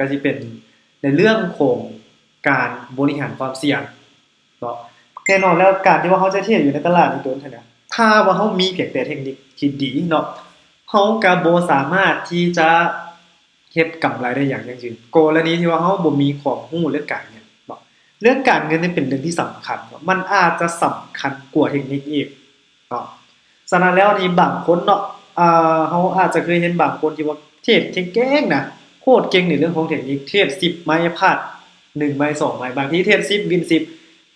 ກໍຊິເປັນໃນເລື່ອງຂອງການບໍລິຫານຄວາມສ່ຽງເນາະ. ແນ່ນອນແລ້ວ ການທີ່ວ່າເຮົາຈະເທຣດຢູ່ໃນຕະຫຼາດນີ້ໂດນຫັ້ນນະ ຖ້າວ່າເຮົາມີພຽງແຕ່ເທັກນິກທີ່ດີເນາະ ເຮົາກໍບໍ່ສາມາດທີ່ຈະເຮັດກຳໄລໄດ້ຢ່າງຢັ້ງຢືນ ກໍລະນີທີ່ວ່າເຮົາບໍ່ມີຄວາມຮູ້ເລື່ອງການເງິນເນາະ. ເລື່ອງການເງິນນີ້ເປັນເລື່ອງທີ່ສຳຄັນເນາະ ມັນອາດຈະສຳຄັນກວ່າເທັກນິກອີກ ເນາະ. ສະນັ້ນແລ້ວນີ້ ບາງຄົນເນາະ ເຮົາອາດຈະເຄີຍເຫັນບາງຄົນທີ່ວ່າເທຣດເກັ່ງໆນະ ໂຄດເກັ່ງໃນເລື່ອງຂອງເທັກນິກ ເທຣດສິບໄມ້ພາດໜຶ່ງໄມ້ສອງໄມ້ ບາງທີເທຣດສິບວິນສິບ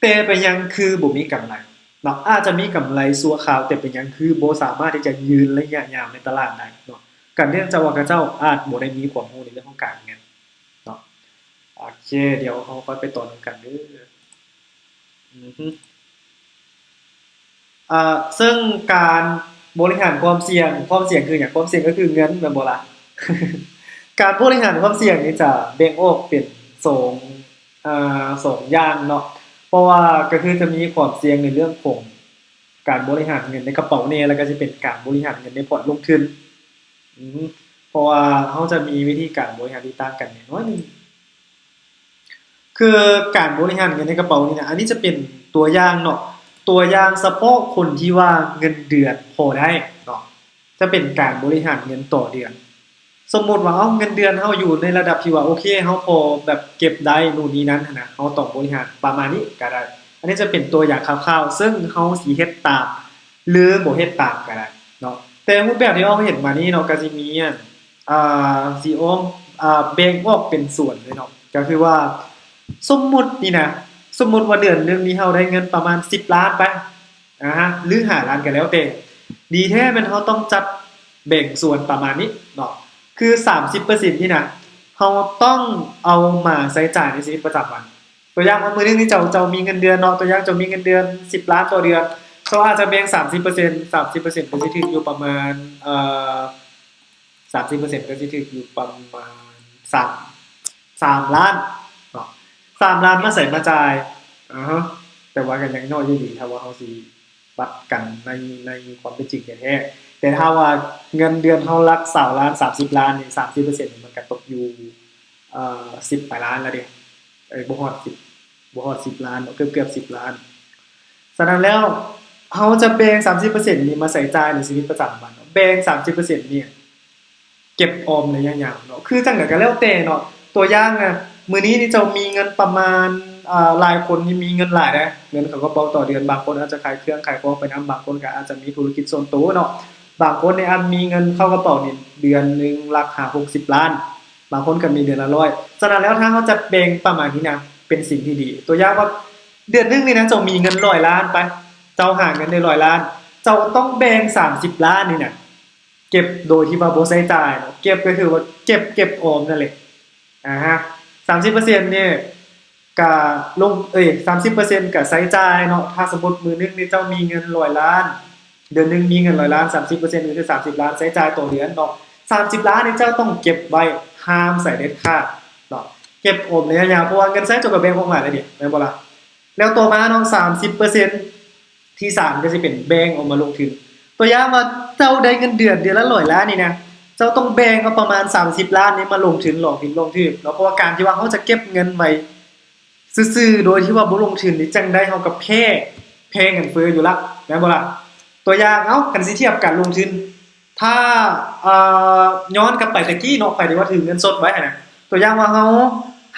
ແຕ່ເປັນຫຍັງຄືບໍ່ມີກຳໄລເນາະ. ອາດຈະມີກຳໄລຊົ່ວຄາວ ແຕ່ເປັນຫຍັງຄືບໍ່ສາມາດທີ່ຈະຢືນໄລຍະຍາວໃນຕະຫຼາດໄດ້ເນາະ ກໍເນື່ອງຈາກວ່າເຂົາເຈົ້າອາດບໍ່ໄດ້ມີຄວາມຮູ້ໃນເລື່ອງຂອງການເງິນເນາະ. ໂອເຄ ດຽວເຮົາຄ່ອຍໄປຕໍ່ນຳກັນເດີ້. ອືຮຶ ເຊິ່ງການບໍລິຫານຄວາມສ່ຽງ ຄວາມສ່ຽງຄືຫຍັງ? ຄວາມສ່ຽງກໍຄືເງິນ ແມ່ນບໍ່ລະ? ການບໍລິຫານຄວາມສ່ຽງນີ້ຈະແບ່ງອອກເປັນສອງ ອາ ສອງຢ່າງເນາະ ເພາະວ່າກໍຄືຈະມີຄວາມສ່ຽງໃນເລື່ອງຂອງການບໍລິຫານເງິນໃນກະເປົາແດ່ ແລ້ວກໍຈະເປັນການບໍລິຫານເງິນໃນພອດລົງທຶນ ອື ເພາະວ່າເຮົາຈະມີວິທີການບໍລິຫານທີ່ຕ່າງກັນແດ່ໜ້ອຍໜຶ່ງ. ຄືການບໍລິຫານເງິນໃນກະເປົານີ້ນະ ອັນນີ້ຈະເປັນຕົວຢ່າງເນາະ ຕົວຢ່າງສະເພາະຄົນທີ່ວ່າເງິນເດືອນພໍໄດ້ເນາະ ຈະເປັນການບໍລິຫານເງິນຕໍ່ເດືອນ. ສົມມຸດວ່າ ເອົາ ເງິນເດືອນເຮົາຢູ່ໃນລະດັບທີ່ວ່າໂອເຄ ເຮົາພໍແບບເກັບໄດ້ນູ່ນນີ້ນັ້ນຫັ້ນນະ ເຮົາຕ້ອງບໍລິຫານປະມານນີ້ກໍໄດ້. ອັນນີ້ຈະເປັນຕົວຢ່າງຄ່າວໆ ເຊິ່ງເຮົາຊິເຮັດຕາມ ຫຼື ບໍ່ເຮັດຕາມກໍໄດ້ເນາະ. ແຕ່ຮູບແບບທີ່ເຮົາເຫັນມານີ້ເນາະ ກໍຊິມີອັນ ອ່າ ຊິອອກ ອ່າ ແບ່ງອອກເປັນສ່ວນເລີຍເນາະ ກໍຄືວ່າ ສົມມຸດນີ້ນະ ສົມມຸດວ່າເດືອນໜຶ່ງນີ້ເຮົາໄດ້ເງິນປະມານສິບລ້ານໄປ ອາ ຫຼື ຫ້າລ້ານກໍແລ້ວແຕ່ ດີແທ້ແມ່ນເຮົາຕ້ອງຈັດແບ່ງສ່ວນປະມານນີ້ເນາະ ຄືສາມສິບເປີເຊັນນີ້ນະ ເຮົາຕ້ອງເອົາມາໃຊ້ຈ່າຍໃນຊີວິດປະຈຳວັນ. ຕົວຢ່າງວ່າມື້ໜຶ່ງນີ້ເຈົ້າ ເຈົ້າມີເງິນເດືອນເນາະ ຕົວຢ່າງເຈົ້າມີເງິນເດືອນສິບລ້ານຕໍ່ເດືອນ ເຈົ້າອາດຈະແບ່ງສາມສິບເປີເຊັນ ສາມສິບເປີເຊັນກໍຊິຖືກຢູ່ປະມານ ເອີ ສາມສິບເປີເຊັນກໍຊິຖືກຢູ່ປະມານສາມ ສາມລ້ານເນາະ ສາມລ້ານມາໃສມາຈ່າຍ ອາຮະ ແຕ່ວ່າກໍຍັງນ້ອຍຢູ່ດີ ຖ້າວ່າເຮົາຊິວັດກັນໃນ ໃນຄວາມເປັນຈິງແທ້ໆ. ແຕ່ຖ້າວ່າເງິນເດືອນເຮົາຫຼັກຊາວລ້ານ ສາມສິບລ້ານນີ້ ສາມສິບເປີເຊັນນີ້ມັນກໍຕົກຢູ່ ເອີ ສິບປາຍລ້ານແລ້ວເດ້ ເອີ ບໍ່ຮອດສິບ ບໍ່ຮອດສິບລ້ານເນາະ ເກືອບໆສິບລ້ານ. ສະນັ້ນແລ້ວ ເຮົາຈະແບ່ງສາມສິບເປີເຊັນນີ້ມາໃຊ້ຈ່າຍໃນຊີວິດປະຈຳວັນເນາະ ແບ່ງສາມສິບເປີເຊັນນີ້ເກັບອອມໄລຍະຍາວເນາະ ຄືຈັ່ງໃດກໍແລ້ວແຕ່ເນາະ. ຕົວຢ່າງນະ ມື້ນີ້ນີ້ເຈົ້າມີເງິນປະມານ ອາ ຫຼາຍຄົນນີ້ມີເງິນຫຼາຍເດ້ ເງິນເຂົ້າກະເປົາຕໍ່ເດືອນ ບາງຄົນອາດຈະຂາຍເຄື່ອງຂາຍຂອງໄປນຳ ບາງຄົນກໍອາດຈະມີທຸລະກິດສ່ວນໂຕເນາະ ບາງຄົນນີ້ອາດມີເງິນເຂົ້າກະເປົານີ້ເດືອນໜຶ່ງຫຼັກຫ້າຫົກສິບລ້ານ ບາງຄົນກໍມີເດືອນລະຮ້ອຍ. ສະນັ້ນແລ້ວ ຖ້າເຮົາຈັດແບ່ງປະມານນີ້ນະ ເປັນສິ່ງທີ່ດີ. ຕົວຢ່າງວ່າ ເດືອນໜຶ່ງນີ້ນະ ເຈົ້າມີເງິນຮ້ອຍລ້ານໄປ ເຈົ້າຫາເງິນໄດ້ຮ້ອຍລ້ານ ເຈົ້າຕ້ອງແບ່ງສາມສິບລ້ານນີ້ນະ ເກັບໂດຍທີ່ວ່າບໍ່ໃຊ້ຈ່າຍເນາະ ເກັບກໍຄືວ່າເກັບ ເກັບອອມນັ້ນແຫຼະ ອາຮະ ສາມສິບເປີເຊັນນີ້ກະລົງ ເອີຍ ສາມສິບເປີເຊັນກະໃຊ້ຈ່າຍເນາະ. ຖ້າສົມມຸດມື້ໜຶ່ງນີ້ເຈົ້າມີເງິນຮ້ອຍລ້ານ ເດືອນໜຶ່ງມີເງິນຮ້ອຍລ້ານ ສາມສິບເປີເຊັນກໍຄືສາມສິບລ້ານ ໃຊ້ຈ່າຍຕໍ່ເດືອນເນາະ. ສາມສິບລ້ານນີ້ເຈົ້າຕ້ອງເກັບໄວ້ ຫ້າມໃຊ້ເດັດຂາດເນາະ ເກັບອອມໄລຍະຍາວ ເພາະວ່າເງິນໃຊ້ເຈົ້າກໍແບ່ງອອກມາແລ້ວເດ ແມ່ນບໍ່ລະ? ແລ້ວຕໍ່ມາເນາະ ສາມສິບເປີເຊັນ ທີສາມກໍຊິເປັນແບ່ງອອກມາລົງທຶນ. ຕົວຢ່າງວ່າເຈົ້າໄດ້ເງິນເດືອນເດືອນລະຮ້ອຍລ້ານນີ້ນະ ເຈົ້າຕ້ອງແບ່ງເອົາປະມານສາມສິບລ້ານນີ້ມາລົງທຶນຫຼອກຜິດຫຼອກຖືກເນາະ ເພາະວ່າການທີ່ວ່າເຮົາຈະເກັບເງິນໄວ້ຊື່ໆ ໂດຍທີ່ວ່າບໍ່ລົງທຶນນີ້ ຈັ່ງໃດເຮົາກໍແພ້ ແພ້ເງິນເຟີ້ຢູ່ລະ ແມ່ນບໍ່ລະ? ຕົວຢ່າງ ເອົ້າ ຄັນຊິທຽບການລົງທຶນ ຖ້າ ເອີ ຍ້ອນກັບໄປແຕ່ກີ້ເນາະ ໃຜທີ່ວ່າຖືເງິນສົດໄວ້ຫັ້ນນະ ຕົວຢ່າງວ່າເຮົາ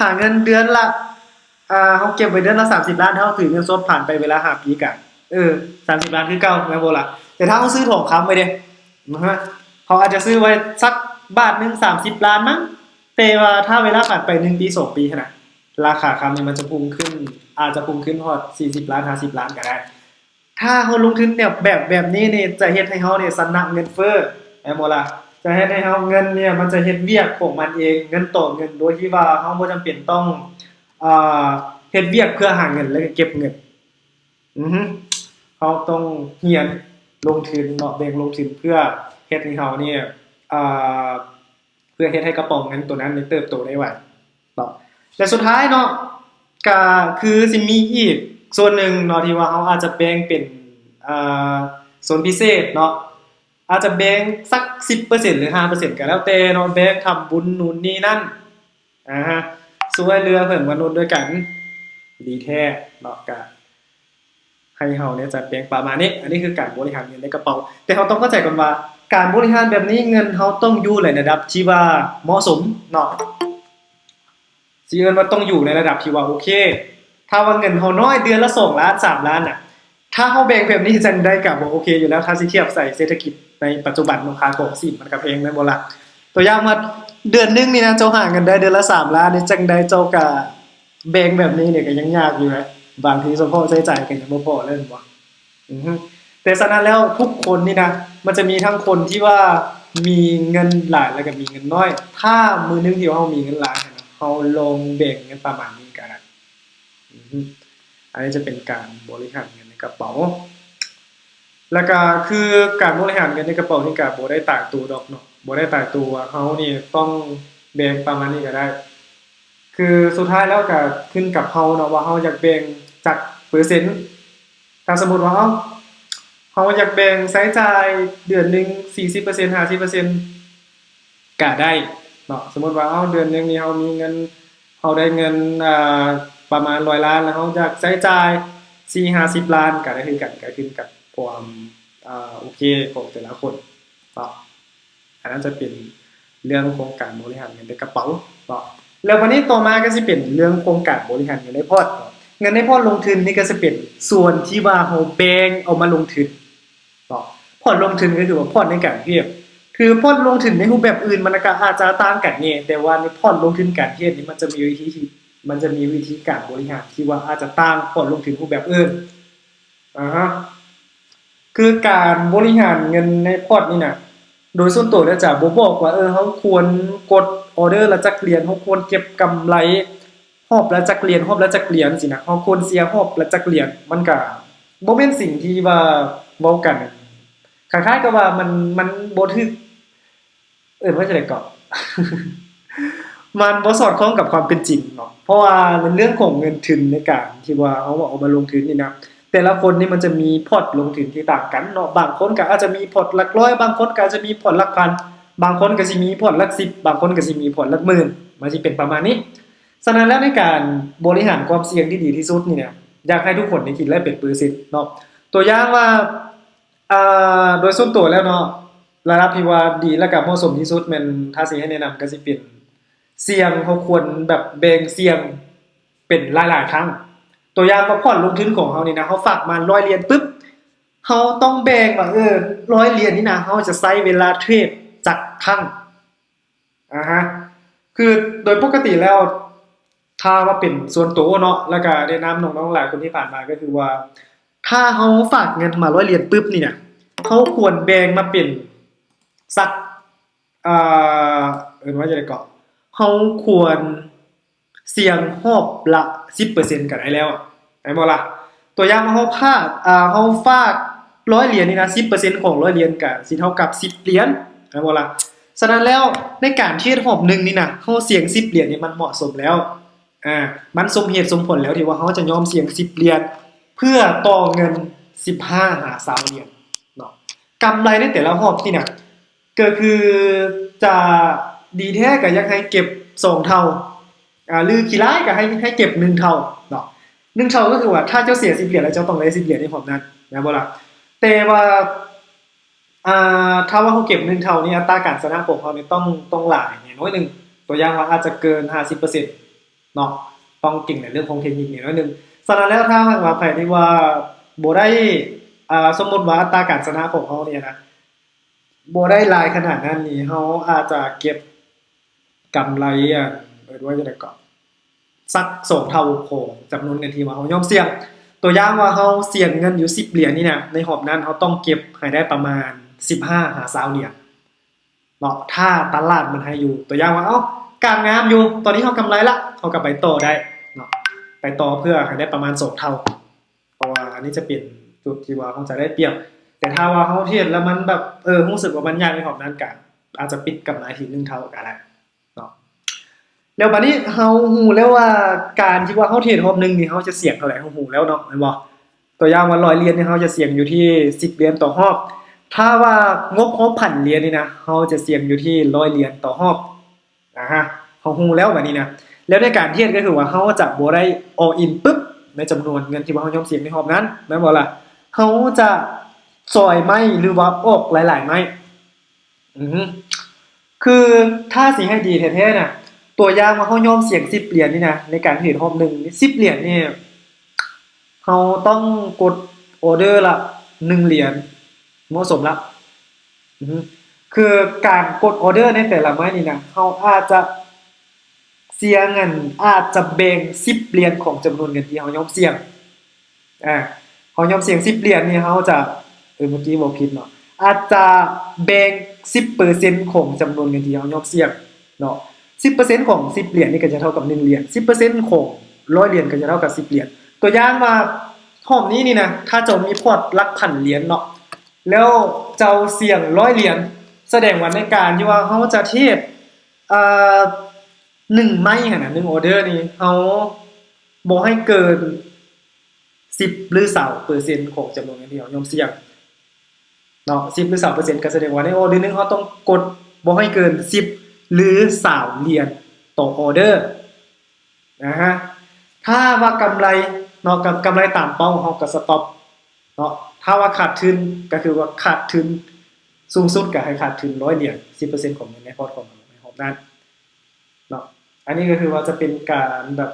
ຫາເງິນເດືອນລະ ອ່າ ເຮົາເກັບໄວ້ເດືອນລະສາມສິບລ້ານ ເຮົາຖືເງິນສົດຜ່ານໄປເວລາຫ້າປີກະ ເອີ ສາມສິບລ້ານຄືເກົ່າ ແມ່ນບໍ່ລະ? ແຕ່ຖ້າເຮົາຊື້ທອງຄຳໄວ້ເດ້ ເຮົາອາດຈະຊື້ໄວ້ສັກບາດໜຶ່ງສາມສິບລ້ານມັ້ງ ແຕ່ວ່າຖ້າເວລາຜ່ານໄປໜຶ່ງປີສອງປີຫັ້ນນະ ລາຄາຄຳນີ້ມັນຈະພຸ່ງຂຶ້ນ ອາດຈະພຸ່ງຂຶ້ນຮອດສີ່ສິບລ້ານ ຫ້າສິບລ້ານກໍໄດ້. ຖ້າເຮົາລົງທຶນແນວແບບ ແບບນີ້ນີ້ ຈະເຮັດໃຫ້ເຮົານີ້ຊະນະເງິນເຟີ້ ແມ່ນບໍ່ລະ? ຈະເຮັດໃຫ້ເຮົາ ເງິນນີ້ມັນຈະເຮັດວຽກຂອງມັນເອງ ເງິນຕໍ່ເງິນ ໂດຍທີ່ວ່າເຮົາບໍ່ຈຳເປັນຕ້ອງ ອ່າ ເຮັດວຽກເພື່ອຫາເງິນ ແລ້ວກໍເກັບເງິນ. ອືຮຶ ເຮົາຕ້ອງຮຽນລົງທຶນເນາະ ແບ່ງລົງທຶນເພື່ອເຮັດໃຫ້ເຮົານີ້ ອ່າ ເພື່ອເຮັດໃຫ້ກະເປົາເງິນໂຕນັ້ນນີ້ເຕີບໂຕໄດ້ໄວເນາະ. ແລະ ສຸດທ້າຍເນາະ ກະຄືຊິມີອີກສ່ວນໜຶ່ງເນາະ ທີ່ວ່າເຮົາອາດຈະແບ່ງເປັນ ອ່າ ສ່ວນພິເສດເນາະ ອາດຈະແບ່ງສັກສິບເປີເຊັນ ຫຼື ຫ້າເປີເຊັນ ກໍແລ້ວແຕ່ເນາະ ແບ່ງທຳບຸນນູ່ນນີ້ນັ້ນ ອ່າຮະ ຊ່ວຍເຫຼືອເພື່ອນມະນຸດດ້ວຍກັນ ດີແທ້ເນາະ ກະໃຫ້ເຮົາເນຍຈັດແບ່ງປະມານນີ້. ອັນນີ້ຄືການບໍລິຫານເງິນໃນກະເປົາ. ແຕ່ເຮົາຕ້ອງເຂົ້າໃຈກ່ອນວ່າ ການບໍລິຫານແບບນີ້ ເງິນເຮົາຕ້ອງຢູ່ໃນລະດັບທີ່ວ່າເໝາະສົມເນາະ. ຊິເອີ້ນວ່າຕ້ອງຢູ່ໃນລະດັບທີ່ວ່າໂອເຄ. ຖ້າວ່າເງິນເຮົານ້ອຍ ເດືອນລະສອງລ້ານ ສາມລ້ານນະ ຖ້າເຮົາແບ່ງແບບນີ້ຈັ່ງໃດກະບໍ່ໂອເຄຢູ່ແລ້ວ ຖ້າຊິທຽບໃສ່ເສດຖະກິດໃນປັດຈຸບັນເນາະ ຄ່າຄອງຊີບມັນກະແພງແມ່ນບໍ່ລະ? ຕົວຢ່າງວ່າເດືອນໜຶ່ງນີ້ນະ ເຈົ້າຫາເງິນໄດ້ເດືອນລະສາມລ້ານນີ້ ຈັ່ງໃດເຈົ້າກະແບ່ງແບບນີ້ນີ້ກະຍັງຍາກຢູ່ນະ. ບາງທີສະເພາະໃຊ້ຈ່າຍກະຍັງບໍ່ພໍເລີຍແມ່ນບໍ່? ອືຮຶ ແຕ່ສະນັ້ນແລ້ວທຸກຄົນນີ້ນະ ມັນຈະມີທັງຄົນທີ່ວ່າມີເງິນຫຼາຍ ແລ້ວກະມີເງິນນ້ອຍ. ຖ້າມື້ໜຶ່ງທີ່ເຮົາມີເງິນຫຼາຍຫັ້ນນະ ເຮົາລອງແບ່ງເງິນປະມານນີ້ກະໄດ້. ອືຮຶ ອັນນີ້ຈະເປັນການບໍລິຫານເງິນໃນກະເປົາ. ແລ້ວກະຄືການບໍລິຫານເງິນໃນກະເປົານີ້ກະບໍ່ໄດ້ຕາຍໂຕດອກເນາະ ບໍ່ໄດ້ຕາຍໂຕວ່າເຮົານີ້ຕ້ອງແບ່ງປະມານນີ້ກະໄດ້. ຄືສຸດທ້າຍແລ້ວກະຂຶ້ນກັບເຮົາເນາະ ວ່າເຮົາຢາກແບ່ງຈັກເປີເຊັນ. ຖ້າສົມມຸດວ່າ ເອົ້າ ເຮົາຢາກແບ່ງໃຊ້ຈ່າຍເດືອນໜຶ່ງສີ່ສິບເປີເຊັນ ຫ້າສິບເປີເຊັນ ກະໄດ້ເນາະ. ສົມມຸດວ່າ ເອົ້າ ເດືອນໜຶ່ງນີ້ເຮົາມີເງິນ ເຮົາໄດ້ເງິນ ອ່າ ປະມານຮ້ອຍລ້ານ ແລ້ວເຮົາຢາກໃຊ້ຈ່າຍສີ່ຫ້າສິບລ້ານ ກະໄດ້ຄືກັນ ກະຂຶ້ນກັບຄວາມ ອ່າ ໂອເຄຂອງແຕ່ລະຄົນເນາະ. ອັນນັ້ນຈະເປັນເລື່ອງຂອງການບໍລິຫານເງິນໃນກະເປົາເນາະ. ແລ້ວບາດນີ້ຕໍ່ມາກະຊິເປັນເລື່ອງຂອງການບໍລິຫານເງິນໃນພອດເນາະ. ເງິນໃນພອດລົງທຶນນີ້ກະຈະເປັນສ່ວນທີ່ວ່າເຮົາແບ່ງເອົາມາລົງທຶນເນາະ. ພອດລົງທຶນກະຄືວ່າພອດໃນການເທຣດ. ຄືພອດລົງທຶນໃນຮູບແບບອື່ນມັນກະອາດຈະຕ່າງກັນແດ່ ແຕ່ວ່າໃນພອດລົງທຶນການເທຣດນີ້ມັນຈະມີວິທີ ມັນຈະມີວິທີການບໍລິຫານທີ່ວ່າອາດຈະຕ່າງພອດລົງທຶນຮູບແບອື່ນ. ອ່າຮະ ຄືການບໍລິຫານເງິນໃນພອດນີ້ນະ ໂດຍສ່ວນໂຕແລ້ວຈະບໍ່ບອກວ່າ ເອີ ເຮົາຄວນກົດອໍເດີລະຈັກຫຼຽນ ເຮົາຄວນເກັບກຳໄລຮອບລະຈັກຫຼຽນ ຮອບລະຈັກຫຼຽນຊີ້ນະ ເຮົາຄວນເສຍຮອບລະຈັກຫຼຽນ. ມັນກະບໍ່ແມ່ນສິ່ງທີ່ວ່າເວົ້າກັນ ຄ້າຍໆກັບວ່າມັນ ມັນບໍ່ຖືກ ເອີ້ນວ່າຈັ່ງໃດເກາະ ມັນບໍ່ສອດຄ່ອງກັບຄວາມເປັນຈິງເນາະ. ເພາະວ່າໃນເລື່ອງຂອງເງິນທຶນໃນການທີ່ວ່າເຮົາເອົາມາລົງທຶນນີ້ນະ ແຕ່ລະຄົນນີ້ມັນຈະມີພອດລົງທຶນທີ່ຕ່າງກັນເນາະ. ບາງຄົນກະອາດຈະມີພອດຫຼັກຮ້ອຍ ບາງຄົນກະອາດຈະມີພອດຫຼັກພັນ ບາງຄົນກະຊິມີພອດຫຼັກສິບ ບາງຄົນກະຊິມີພອດຫຼັກໝື່ນ ມັນຊິເປັນປະມານນີ້. ສະນັ້ນແລ້ວໃນການບໍລິຫານຄວາມສ່ຽງທີ່ດີທີ່ສຸດນີ້ນະ ຢາກໃຫ້ທຸກຄົນນີ້ຄິດໄລ່ເປັນເປີເຊັນເນາະ. ຕົວຢ່າງວ່າ ອ່າ ໂດຍສ່ວນໂຕແລ້ວເນາະ ລະດັບທີ່ວ່າດີ ແລ້ວກະເໝາະສົມທີ່ສຸດແມ່ນ ຖ້າຊິໃຫ້ແນະນຳກະຊິເປັນ ສ່ຽງ ເຮົາຄວນແບບແບ່ງສ່ຽງເປັນຫຼາຍໆຄັ້ງ. ຕົວຢ່າງວ່າພອດລົງທຶນຂອງເຮົານີ້ນະ ເຮົາຝາກມາຮ້ອຍຫຼຽນປຶບ ເຮົາຕ້ອງແບ່ງວ່າ ເອີ ຮ້ອຍຫຼຽນນີ້ນະ ເຮົາຈະໃຊ້ເວລາເທຣດຈັກຄັ້ງ. ອ່າຮະ ຄືໂດຍປົກກະຕິແລ້ວ ຖ້າວ່າເປັນສ່ວນໂຕເນາະ ແລ້ວກະແນະນຳນ້ອງໆຫຼາຍຄົນທີ່ຜ່ານມາ ກະຄືວ່າ ຖ້າເຮົາຝາກເງິນມາຮ້ອຍຫຼຽນປຶບນີ້ນະ ເຮົາຄວນແບ່ງມາເປັນສັກ ອ່າ ເອີ້ນວ່າຈັ່ງໃດເກາະ ເຮົາຄວນສ່ຽງຮອບລະສິບເປີເຊັນກະໄດ້ແລ້ວ ແມ່ນບໍ່ລະ? ຕົວຢ່າງວ່າເຮົາພາກ ອ່າ ເຮົາຝາກຮ້ອຍຫຼຽນນີ້ນະ ສິບເປີເຊັນຂອງຮ້ອຍຫຼຽນກະຊິເທົ່າກັບສິບຫຼຽນ ແມ່ນບໍ່ລະ? ສະນັ້ນແລ້ວ ໃນການເທຣດຮອບໜຶ່ງນີ້ນະ ເຮົາສ່ຽງສິບຫຼຽນນີ້ມັນເໝາະສົມແລ້ວ ອ່າ ມັນສົມເຫດສົມຜົນແລ້ວທີ່ວ່າເຮົາຈະຍອມສ່ຽງສິບຫຼຽນ ເພື່ອຕໍ່ເງິນສິບຫ້າຫາຊາວຫຼຽນເນາະ. ກຳໄລໃນແຕ່ລະຮອບນີ້ນະ ກໍຄືຈະດີແທ້ກໍຢາກໃຫ້ເກັບສອງເທົ່າ ອ່າ ຫຼືຂີ້ຮ້າຍກໍໃຫ້ ໃຫ້ເກັບໜຶ່ງເທົ່າເນາະ. ໜຶ່ງເທົ່າກໍຄືວ່າ ຖ້າເຈົ້າເສຍສິບຫຼຽນແລ້ວ ເຈົ້າຕ້ອງໄດ້ສິບຫຼຽນໃນຮອບນັ້ນ ແມ່ນບໍ່ລະ? ແຕ່ວ່າ ອ່າ ຖ້າວ່າເຮົາເກັບໜຶ່ງເທົ່ານີ້ ອັດຕາການຊະນະຂອງເຮົານີ້ຕ້ອງ ຕ້ອງຫຼາຍແດ່ໜ້ອຍໜຶ່ງ. ຕົວຢ່າງວ່າອາດຈະເກີນຫ້າສິບເປີເຊັນເນາະ ຕ້ອງເກັ່ງໃນເລື່ອງຂອງເທັກນິກແດ່ໜ້ອຍໜຶ່ງ. ສະນັ້ນແລ້ວ ຖ້າຫາກວ່າໃຜທີ່ວ່າບໍ່ໄດ້ ອ່າ ສົມມຸດວ່າອັດຕາການຊະນະຂອງເຮົານີ້ນະ ບໍ່ໄດ້ຫຼາຍຂະໜາດນັ້ນນີ້ ເຮົາອາດຈະເກັບກຳໄລ ອັນ ເອີ້ນວ່າຈັ່ງໃດເກາະ ສັກສອງເທົ່າຂອງຈຳນວນເງິນທີ່ວ່າເຮົາຍອມສ່ຽງ. ຕົວຢ່າງວ່າເຮົາສ່ຽງເງິນຢູ່ສິບຫຼຽນນີ້ນະ ໃນຮອບນັ້ນເຮົາຕ້ອງເກັບໃຫ້ໄດ້ປະມານສິບຫ້າຫາຊາວຫຼຽນເນາະ ຖ້າຕະຫຼາດມັນໃຫ້ຢູ່. ຕົວຢ່າງວ່າ ເອົ້າ ການງາມຢູ່ ຕອນນີ້ເຮົາກຳໄລລະ ເຮົາກໍໄປຕໍ່ໄດ້ເນາະ ໄປຕໍ່ເພື່ອໃຫ້ໄດ້ປະມານສອງເທົ່າ. ເພາະວ່າອັນນີ້ຈະເປັນຈຸດທີ່ວ່າເຮົາຈະໄດ້ປຽບ. ແຕ່ຖ້າວ່າເຮົາເທຣດແລ້ວມັນແບບ ເອີ ຮູ້ສຶກວ່າມັນຍາກໃນຮອບນັ້ນ ກະອາດຈະປິດກຳໄລທີ່ໜຶ່ງເທົ່າກໍໄດ້ເນາະ. ແລ້ວບາດນີ້ເຮົາຮູ້ແລ້ວວ່າ ການທີ່ວ່າເຮົາເທຣດຮອບໜຶ່ງນີ້ ເຮົາຈະສ່ຽງເທົ່າໃດ ເຮົາຮູ້ແລ້ວເນາະ ແມ່ນບໍ່? ຕົວຢ່າງວ່າຮ້ອຍຫຼຽນນີ້ ເຮົາຈະສ່ຽງຢູ່ທີ່ສິບຫຼຽນຕໍ່ຮອບ. ຖ້າວ່າງົບເຮົາພັນຫຼຽນນີ້ນະ ເຮົາຈະສ່ຽງຢູ່ທີ່ຮ້ອຍຫຼຽນຕໍ່ຮອບ. ອ່າຮະ າຮູ້ແລ້ວບາດນີ້ນະ ແລ້ວໃນການເທຣດກໍຄືວ່າເຮົາຈະບໍ່ໄດ້ all in ປຶບໃນຈຳນວນເງິນທີ່ວ່າເຮົາຍອມສ່ຽງໃນຮອບນັ້ນ ແມ່ນບໍ່ລະ? ເຮົາຈະຊອຍໄມ້ ຫຼືວ່າອອກຫຼາຍໆໄມ້. ອື ຄືຖ້າຊິໃຫ້ດີແທ້ໆນະ ຕົວຢ່າງວ່າເຮົາຍອມສ່ຽງສິບຫຼຽນນີ້ນະ ໃນການເທຣດຮອບໜຶ່ງ ສິບຫຼຽນນີ້ ເຮົາຕ້ອງກົດອໍເດີລະໜຶ່ງຫຼຽນ ເໝາະສົມລະ. ອື ຄືການກົດອໍເດີໃນແຕ່ລະໄມ້ນີ້ນະ ເຮົາອາດຈະສ່ຽງ ອັນ ອາດຈະແບ່ງສິບຫຼຽນຂອງຈຳນວນເງິນທີ່ເຮົາຍອມສ່ຽງ. ອາ ເຮົາຍອມສ່ຽງສິບຫຼຽນນີ້ ເຮົາຈະ ເອີ ເມື່ອກີ້ເວົ້າຜິດເນາະ ອາດຈະແບ່ງສິບເປີເຊັນຂອງຈຳນວນເງິນທີ່ເຮົາຍອມສ່ຽງເນາະ. ສິບເປີເຊັນຂອງສິບຫຼຽນນີ້ກໍຈະເທົ່າກັບໜຶ່ງຫຼຽນ ສິບເປີເຊັນຂອງຮ້ອຍຫຼຽນກໍຈະເທົ່າກັບສິບຫຼຽນ. ຕົວຢ່າງວ່າຮອບນີ້ນີ້ນະ ຖ້າເຈົ້າມີພອດຫຼັກພັນຫຼຽນເນາະ ແລ້ວເຈົ້າສ່ຽງຮ້ອຍຫຼຽນ ສະແດງວ່າໃນການທີ່ວ່າເຮົາຈະເທຣດ ອ່າ ໜຶ່ງໄມ້ຫັ້ນນະ ໜຶ່ງອໍເດີນີ້ ເຮົາບໍ່ໃຫ້ເກີນສິບ ຫຼື ຊາວເປີເຊັນຂອງຈຳນວນເງິນທີ່ເຮົາຍອມສ່ຽງເນາະ ສິບ ຫຼື ຊາວເປີເຊັນ ກໍສະແດງວ່າໃນອໍເດີໜຶ່ງເຮົາຕ້ອງກົດບໍ່ໃຫ້ເກີນສິບ ຫຼື ຊາວຫຼຽນຕໍ່ອໍເດີ. ອາຮະ ຖ້າວ່າກຳໄລເນາະ ກຳ ກຳໄລຕາມເປົ້າ ເຮົາກໍສະຕັອບເນາະ ຖ້າວ່າຂາດທຶນກໍຄືວ່າຂາດທຶນ ສູງສຸດກໍໃຫ້ຂາດທຶນຮ້ອຍຫຼຽນ ສິບເປີເຊັນຂອງເງິນໃນພອດຂອງເຮົາໃນຮອບນັ້ນເນາະ. ອັນນີ້ກໍຄືວ່າຈະເປັນການແບບ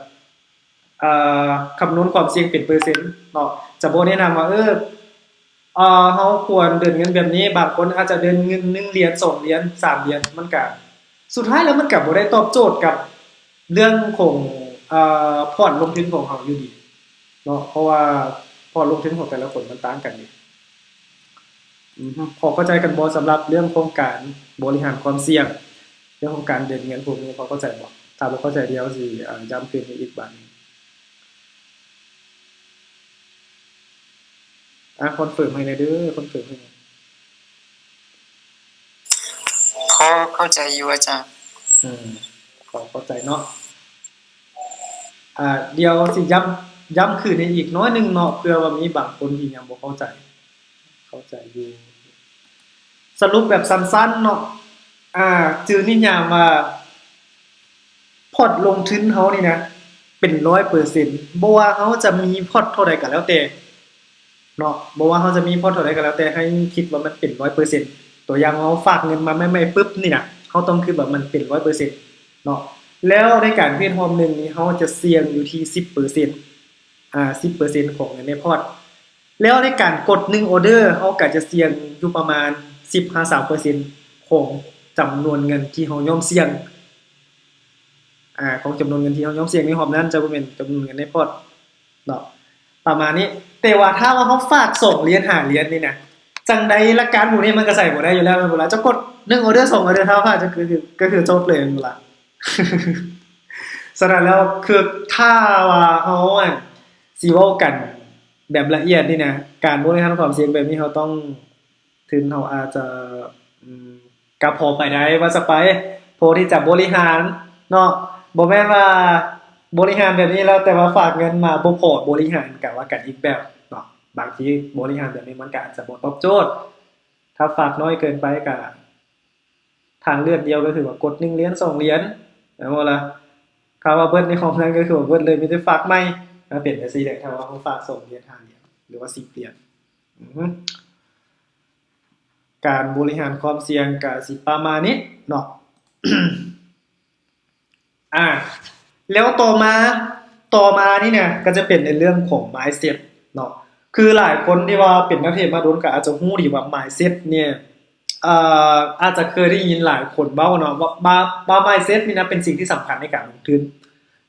ເອີ ຄຳນວນຄວາມສ່ຽງເປັນເປີເຊັນເນາະ ຈະບໍ່ແນະນຳວ່າ ເອີ ເອີ ເຮົາຄວນເດີນເງິນແບບນີ້ ບາງຄົນອາດຈະເດີນເງິນໜຶ່ງຫຼຽນ ສອງຫຼຽນ ສາມຫຼຽນ ມັນກະ ສຸດທ້າຍແລ້ວມັນກະບໍ່ໄດ້ຕອບໂຈດກັບເລື່ອງຂອງ ເອີ ພອດລົງທຶນຂອງເຮົາຢູ່ດີເນາະ ເພາະວ່າພອດລົງທຶນຂອງແຕ່ລະຄົນມັນຕ່າງກັນເດ. ອື ພໍເຂົ້າໃຈກັນບໍ່ ສຳລັບເລື່ອງຂອງການບໍລິຫານຄວາມສ່ຽງ ເລື່ອງຂອງການເດີນເງິນພວກນີ້ ພໍເຂົ້າໃຈບໍ່? ຖ້າບໍ່ເຂົ້າໃຈ ດຽວຊິ ເອີ ຢ້ຳຄືນໃຫ້ອີກບາດໜຶ່ງ. ອາ ຄອນເຟີມໃຫ້ແດ່ເດີ ຄອນເຟີມໃຫ້ແດ່. ພໍເຂົ້າໃຈຢູ່ອາຈານ. ອື ພໍເຂົ້າໃຈເນາະ. ອາ ດຽວຊິຢ້ຳ ຢ້ຳຄືນໃຫ້ອີກໜ້ອຍໜຶ່ງເນາະ ເພື່ອວ່າມີບາງຄົນທີ່ຍັງບໍ່ເຂົ້າໃຈ. ເຂົ້າໃຈຢູ່. ສະຫຼຸບແບບສັ້ນໆເນາະ ອາ ຈື່ນິຍາມວ່າ ພອດລົງທຶນເຮົານີ້ນະ ເປັນຮ້ອຍເປີເຊັນ ບໍ່ວ່າເຮົາຈະມີພອດເທົ່າໃດກໍແລ້ວແຕ່ເນາະ ບໍ່ວ່າເຮົາຈະມີພອດເທົ່າໃດກໍແລ້ວແຕ່ ໃຫ້ຄິດວ່າມັນເປັນຮ້ອຍເປີເຊັນ. ຕົວຢ່າງວ່າເຮົາຝາກເງິນມາໃໝ່ໆປຶບນີ້ນະ ເຮົາຕ້ອງຄິດວ່າມັນເປັນຮ້ອຍເປີເຊັນເນາະ. ແລ້ວໃນການເທຣດຮອບໜຶ່ງນີ້ ເຮົາຈະສ່ຽງຢູ່ທີ່ສິບເປີເຊັນ ອາ ສິບເປີເຊັນຂອງເງິນໃນພອດ. ແລ້ວໃນການກົດໜຶ່ງອໍເດີ ເຮົາກໍຈະສ່ຽງຢູ່ປະມານສິບຫາຊາວເປີເຊັນຂອງຈຳນວນເງິນທີ່ເຮົາຍອມສ່ຽງ ອາ ຂອງຈຳນວນເງິນທີ່ເຮົາຍອມສ່ຽງໃນຮອບນັ້ນ ຈະບໍ່ແມ່ນຈຳນວນເງິນໃນພອດເນາະ ປະມານນີ້. ແຕ່ວ່າຖ້າວ່າເຮົາຝາກສອງຫຼຽນ ຫ້າຫຼຽນນີ້ນະ ຈັ່ງໃດຫຼັກການພວກນີ້ມັນກໍໃຊ້ບໍ່ໄດ້ຢູ່ແລ້ວແມ່ນບໍ່ລະ? ເຈົ້າກົດໜຶ່ງອໍເດີ ສອງອໍເດີ ຖ້າພາດກໍຄື ກໍຄືຈົບເລີຍແມ່ນບໍ່ລະ? ສະນັ້ນແລ້ວ ຄືຖ້າວ່າເຮົາ ອັນ ຊິເວົ້າກັນແບບລະອຽດນີ້ນະ ການບໍລິຫານຄວາມສ່ຽງແບບນີ້ ເຮົາຕ້ອງ ທຶນເຮົາອາດຈະ ອືມ ກໍພໍໄປໄດ້ວ່າຊະໄປ ພໍທີ່ຈະບໍລິຫານເນາະ. ບໍ່ແມ່ນວ່າບໍລິຫານແບບນີ້ແລ້ວ ແຕ່ວ່າຝາກເງິນມາບໍ່ພໍບໍລິຫານ ກໍວ່າກັນອີກແບບເນາະ. ບາງທີບໍລິຫານແບບນີ້ມັນກໍອາດຈະບໍ່ຕອບໂຈດ. ຖ້າຝາກນ້ອຍເກີນໄປ ກໍ ທາງເລືອກດຽວກໍຄືວ່າກົດໜຶ່ງຫຼຽນ ສອງຫຼຽນ ແມ່ນບໍ່ລະ? ຖ້າວ່າເບິດໃນຫ້ອງນັ້ນກໍຄືວ່າເບິດເລີຍ ມີແຕ່ຝາກໃໝ່. ມັນເປັນຈັ່ງຊີ້ແຫຼະ ຖ້າວ່າເຮົາຝາກສອງຫຼຽນ ຫ້າຫຼຽນ ຫຼືວ່າສິບຫຼຽນ. ອື ການບໍລິຫານຄວາມສ່ຽງກໍຊິປະມານນີ້ເນາະ. ອາ ແລ້ວຕໍ່ມາ ຕໍ່ມານີ້ນະ ກໍຈະເປັນໃນເລື່ອງຂອງ mindset ເນາະ. ຄືຫຼາຍຄົນທີ່ວ່າເປັນນັກເທຣດມາດົນ ກໍອາດຈະຮູ້ດີວ່າ mindset ນີ້ ເອີ ອາດຈະເຄີຍໄດ້ຍິນຫຼາຍຄົນເວົ້າເນາະ ວ່າ ວ່າ mindset ນີ້ນະ ເປັນສິ່ງທີ່ສຳຄັນໃນການລົງທຶນ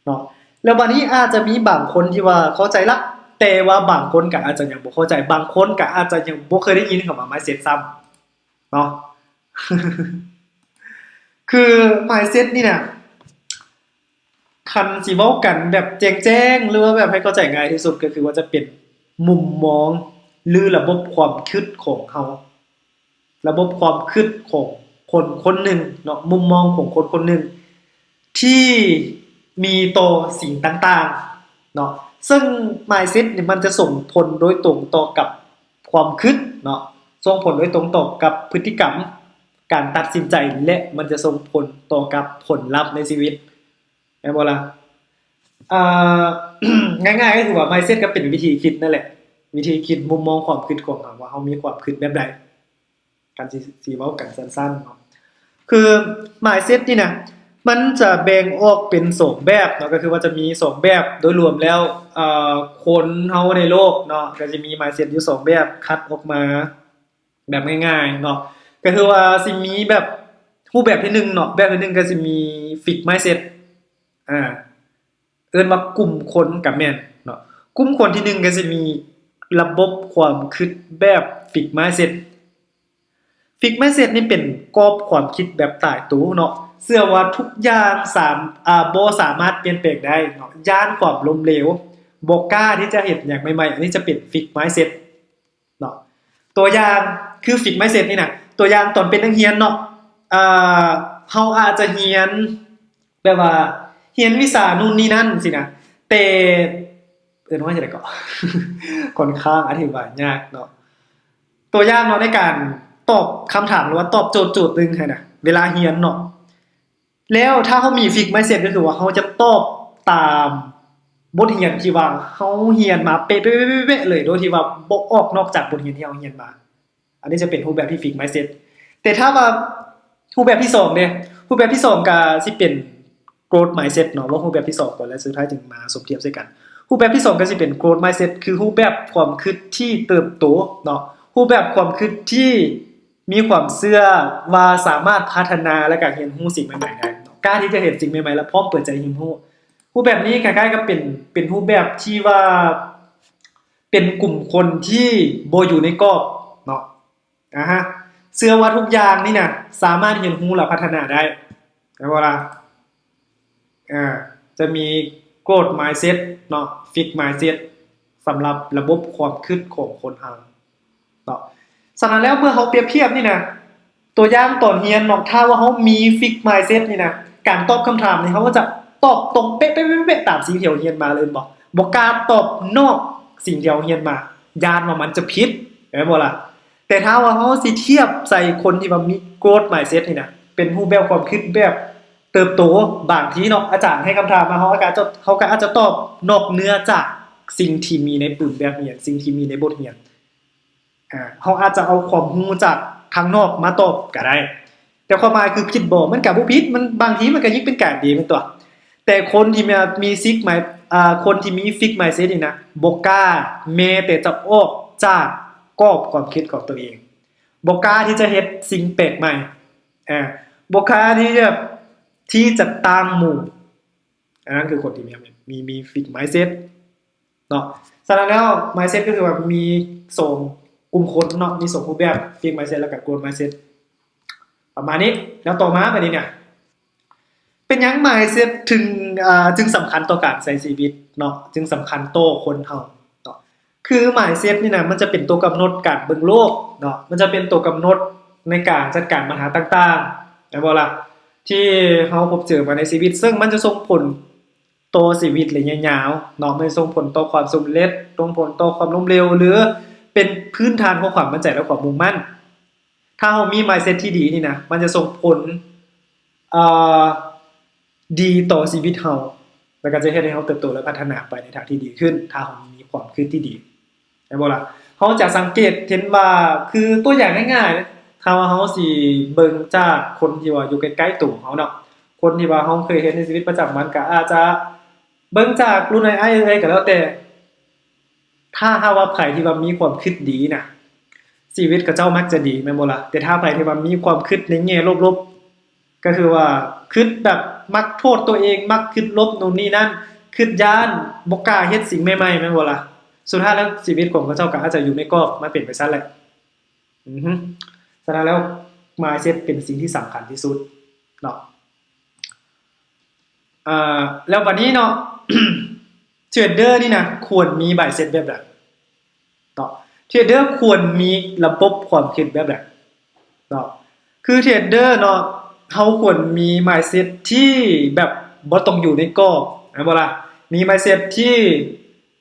ເນາະ. ແລ້ວບາດນີ້ອາດຈະມີບາງຄົນທີ່ວ່າເຂົ້າໃຈລະ ແຕ່ວ່າບາງຄົນກໍອາດຈະຍັງບໍ່ເຂົ້າໃຈ ບາງຄົນກໍອາດຈະຍັງບໍ່ເຄີຍໄດ້ຍິນຄຳວ່າ mindset ຊ້ຳເນາະ. ຄື mindset ນີ້ນະ ຄັນຊິເວົ້າກັນແບບແຈ້ງໆ ຫຼືວ່າແບບໃຫ້ເຂົ້າໃຈງ່າຍທີ່ສຸດ ກໍຄືວ່າຈະເປັນມຸມມອງ ຫຼື ລະບົບຄວາມຄິດຂອງເຮົາ ລະບົບຄວາມຄິດຂອງຄົນຄົນໜຶ່ງເນາະ ມຸມມອງຂອງຄົນຄົນໜຶ່ງທີ່ມີຕໍ່ສິ່ງຕ່າງໆເນາະ. ເຊິ່ງ mindset ນີ້ມັນຈະສົ່ງຜົນໂດຍຕົງຕໍ່ກັບຄວາມຄິດເນາະ ສົ່ງຜົນໂດຍຕົງຕໍ່ກັບພຶດຕິກຳ ການຕັດສິນໃຈ ແລະ ມັນຈະສົ່ງຜົນຕໍ່ກັບຜົນລັບໃນຊີວິດ ແມ່ນບໍ່ລະ? ອ່າ ງ່າຍໆກໍຄືວ່າ mindset ກໍເປັນວິທີຄິດນັ້ນແຫຼະ ວິທີຄິດ ມຸມມອງຄວາມຄິດຂອງເຮົາ ວ່າເຮົາມີຄວາມຄິດແບບໃດ ຄັນຊິ ຊິເວົ້າກັນສັ້ນໆເນາະ ຄື mindset ນີ້ນະ ມັນຈະແບ່ງອອກເປັນສອງແບບເນາະ ກໍຄືວ່າຈະມີສອງແບບ ໂດຍລວມແລ້ວ ເອີ ຄົນເຮົາໃນໂລກເນາະ ກໍຈະມີ mindset ຢູ່ສອງແບບ ຄັດອອກມາແບບງ່າຍໆເນາະ ກໍຄືວ່າຊິມີແບບ ຮູບແບບທີໜຶ່ງເນາະ ແບບທີໜຶ່ງກໍຊິມີ fixed mindset ອ່າ ເອີ້ນວ່າກຸ່ມຄົນກໍແມ່ນເນາະ ກຸ່ມຄົນທີໜຶ່ງກໍຊິມີລະບົບຄວາມຄິດແບບ fixed mindset fixed mindset ນີ້ເປັນກອບຄວາມຄິດແບບຕາຍໂຕເນາະ ເຊື່ອວ່າທຸກຢ່າງສາມ ອາ ບໍ່ສາມາດປ່ຽນແປງໄດ້ເນາະ ຢ້ານຄວາມລົ້ມເຫຼວ ບໍ່ກ້າທີ່ຈະເຮັດຫຍັງໃໝ່ໆ ອັນນີ້ຈະເປັນ fixed mindset ເນາະ ຕົວຢ່າງຄື fixed mindset ນີ້ນະ ຕົວຢ່າງຕອນເປັນນັກຮຽນເນາະ ເຮົາອາດຈະຮຽນ ແບບວ່າຮຽນວິຊານູ້ນນີ້ນັ້ນຊີ້ນະ ແຕ່ ເອີ້ນວ່າຈັ່ງໃດເກາະ ຂ້ອນຂ້າງອະທິບາຍຍາກເນາະ ຕົວຢ່າງເນາະ ໃນການຕອບຄຳຖາມ ຫຼືວ່າຕອບໂຈດໂຈດໜຶ່ງຫັ້ນນະ ເວລາຮຽນເນາະ ແລ້ວຖ້າເຮົາມີ fixed mindset ກໍຄືວ່າເຮົາຈະຕອບຕາມບົດຮຽນທີ່ວ່າເຮົາຮຽນມາເປະໆໆໆເລີຍ ໂດຍທີ່ວ່າບໍ່ອອກນອກຈາກບົດຮຽນທີ່ເຮົາຮຽນມາ ອັນນີ້ຈະເປັນຮູບແບບທີ່ fixed mindset ແຕ່ຖ້າວ່າຮູບແບບທີສອງເດ້ ຮູບແບບທີສອງກໍຊິເປັນ growth mindset ເນາະ ເວົ້າຮູບແບບທີສອງກ່ອນ ແລ້ວສຸດທ້າຍຈຶ່ງມາສົມທຽບໃສ່ກັນ ຮູບແບບທີສອງກໍຊິເປັນ growth mindset ຄືຮູບແບບຄວາມຄິດທີ່ເຕີບໂຕເນາະ ຮູບແບບຄວາມຄິດທີ່ມີຄວາມເຊື່ອວ່າສາມາດພັດທະນາ ແລະກໍຮຽນຮູ້ສິ່ງໃໝ່ໆໄດ້ເນາະ ກ້າທີ່ຈະເຫັນສິ່ງໃໝ່ໆ ແລະພ້ອມເປີດໃຈຮຽນຮູ້ ຮູບແບບນີ້ຄ້າຍໆກັບເປັນ ເປັນຮູບແບບທີ່ວ່າ ເປັນກຸ່ມຄົນທີ່ບໍ່ຢູ່ໃນກອບເນາະ ອາຮະ ເຊື່ອວ່າທຸກຢ່າງນີ້ນະ ສາມາດຮຽນຮູ້ ແລະ ພັດທະນາໄດ້ ແມ່ນບໍ່ລະ? ເອີ ຈະມີ growth mindset ເນາະ fixed mindset ສຳລັບລະບົບຄວາມຄິດຂອງຄົນເຮົາເນາະ. ສະນັ້ນແລ້ວ ເມື່ອເຮົາປຽບທຽບນີ້ນະ ຕົວຢ່າງຕອນຮຽນເນາະ ຖ້າວ່າເຮົາມີ fixed mindset ນີ້ນະ ການຕອບຄຳຖາມນີ້ ເຮົາກໍຈະຕອບຕົງເປະໆໆຕາມສິ່ງທີ່ເຮົາຮຽນມາເລີຍ ແມ່ນບໍ່? ບໍ່ກ້າຕອບນອກສິ່ງທີ່ເຮົາຮຽນມາ ຢ້ານວ່າມັນຈະຜິດ ແມ່ນບໍ່ລະ? ແຕ່ຖ້າວ່າເຮົາຊິທຽບໃສ່ຄົນທີ່ວ່າມີ growth mindset ນີ້ນະ ເປັນຮູບແບບຄວາມຄິດແບບເຕີບໂຕ ບາງທີເນາະ ອາຈານໃຫ້ຄຳຖາມມາ ເຮົາກໍອາດຈະ ເຮົາກໍອາດຈະຕອບນອກເໜືອຈາກສິ່ງທີ່ມີໃນປຶ້ມແບບຮຽນ ສິ່ງທີ່ມີໃນບົດຮຽນ ອາ ເຮົາອາດຈະເອົາຄວາມຮູ້ຈາກທາງນອກມາຕອບກໍໄດ້ ແຕ່ຄວາມໝາຍຄືຜິດບໍ່? ມັນກໍບໍ່ຜິດ ມັນ ບາງທີມັນກໍຍິ່ງເປັນການດີແມ່ນຕົວະ. ແຕ່ຄົນທີ່ມາ ມີ fixed mind ອາ ຄົນທີ່ມີ fixed mindset ນີ້ນະ ບໍ່ກ້າແມ້ແຕ່ຈະອອກຈາກກອບຄວາມຄິດຂອງຕົວເອງ ບໍ່ກ້າທີ່ຈະເຮັດສິ່ງແປກໃໝ່ ອາ ບໍ່ກ້າທີ່ຈະ ທີ່ຈະຕ່າງໝູ່ ອັນນັ້ນຄືຄົນທີ່ມີ ມີ ມີ fixed mindset ເນາະ. ສະນັ້ນແລ້ວ mindset ກໍຄືວ່າມີສອງກຸ່ມຄົນເນາະ ມີສອງຮູບແບບ fixed mindset ແລ້ວກໍ growth mindset ປະມານນີ້. ແລ້ວຕໍ່ມາບັດນີ້ນະ ເປັນຫຍັງ mindset ເຖິງ ອ່າ ຈຶ່ງສຳຄັນຕໍ່ການໃຊ້ຊີວິດເນາະ ຈຶ່ງສຳຄັນຕໍ່ຄົນເຮົາເນາະ? ຄື mindset ນີ້ນະ ມັນຈະເປັນຕົວກຳນົດການເບິ່ງໂລກເນາະ ມັນຈະເປັນຕົວກຳນົດໃນການຈັດການບັນຫາຕ່າງໆ ແມ່ນບໍ່ລະ? ທີ່ເຮົາພົບເຈີມາໃນຊີວິດ ເຊິ່ງມັນຈະສົ່ງຜົນ ຕໍ່ຊີວິດໄລຍະຍາວເນາະ ມັນສົ່ງຜົນຕໍ່ຄວາມສຳເລັດ ສົ່ງຜົນຕໍ່ຄວາມລົ້ມເຫຼວ ຫຼື ເປັນພື້ນຖານຂອງຄວາມໝັ້ນໃຈ ແລະ ຄວາມມຸ່ງໝັ້ນ. ຖ້າເຮົາມີ mindset ທີ່ດີນີ້ນະ ມັນຈະສົ່ງຜົນ ເອີ ດີຕໍ່ຊີວິດເຮົາ ແລ້ວກໍຈະເຮັດໃຫ້ເຮົາເຕີບໂຕ ແລະ ພັດທະນາໄປໃນທາງທີ່ດີຂຶ້ນ ຖ້າເຮົາມີຄວາມຄິດທີ່ດີ. ແມ່ນບໍ່ລະ? ເຮົາຈະສັງເກດເຫັນວ່າ ຄືຕົວຢ່າງງ່າຍໆ ຖ້າວ່າເຮົາຊິເບິ່ງຈາກຄົນທີ່ວ່າຢູ່ໃກ້ໆໂຕເຮົາເນາະ ຄົນທີ່ວ່າເຮົາເຄີຍເຫັນໃນຊີວິດປະຈຳວັນ ກໍອາດຈະເບິ່ງຈາກລຸ້ນອ້າຍເອື້ອຍກໍແລ້ວແຕ່ ຖ້າຫາກວ່າໃຜທີ່ວ່າມີຄວາມຄິດດີນະ ຊີວິດເຂົາເຈົ້າມັກຈະດີ ແມ່ນບໍ່ລະ? ແຕ່ຖ້າໃຜທີ່ວ່າມີຄວາມຄິດໃນແງ່ລົບໆ ກໍຄືວ່າຄິດແບບມັກໂທດຕົວເອງ ມັກຄິດລົບໂນ່ນນີ້ນັ້ນ ຄິດຢ້ານ ບໍ່ກ້າເຮັດສິ່ງໃໝ່ໆ ແມ່ນບໍ່ລະ? ສຸດທ້າຍແລ້ວຊີວິດຂອງເຂົາເຈົ້າກໍອາດຈະຢູ່ໃນກອບ ມັນເປັນໄປຊັ້ນແຫຼະ. ອືຮຶ ສະນັ້ນແລ້ວ mindset ເປັນສິ່ງທີ່ສຳຄັນທີ່ສຸດເນາະ. ອ່າ ແລ້ວບັດນີ້ເນາະ ເທຣດເດີນີ້ນະ ຄວນມີ mindset ແບບໃດເນາະ? ເທຣດເດີຄວນມີລະບົບຄວາມຄິດແບບໃດເນາະ? ຄືເທຣດເດີເນາະ ເຮົາຄວນມີ mindset ທີ່ແບບບໍ່ຕ້ອງຢູ່ໃນກອບ ແມ່ນບໍ່ລະ? ມີ mindset ທີ່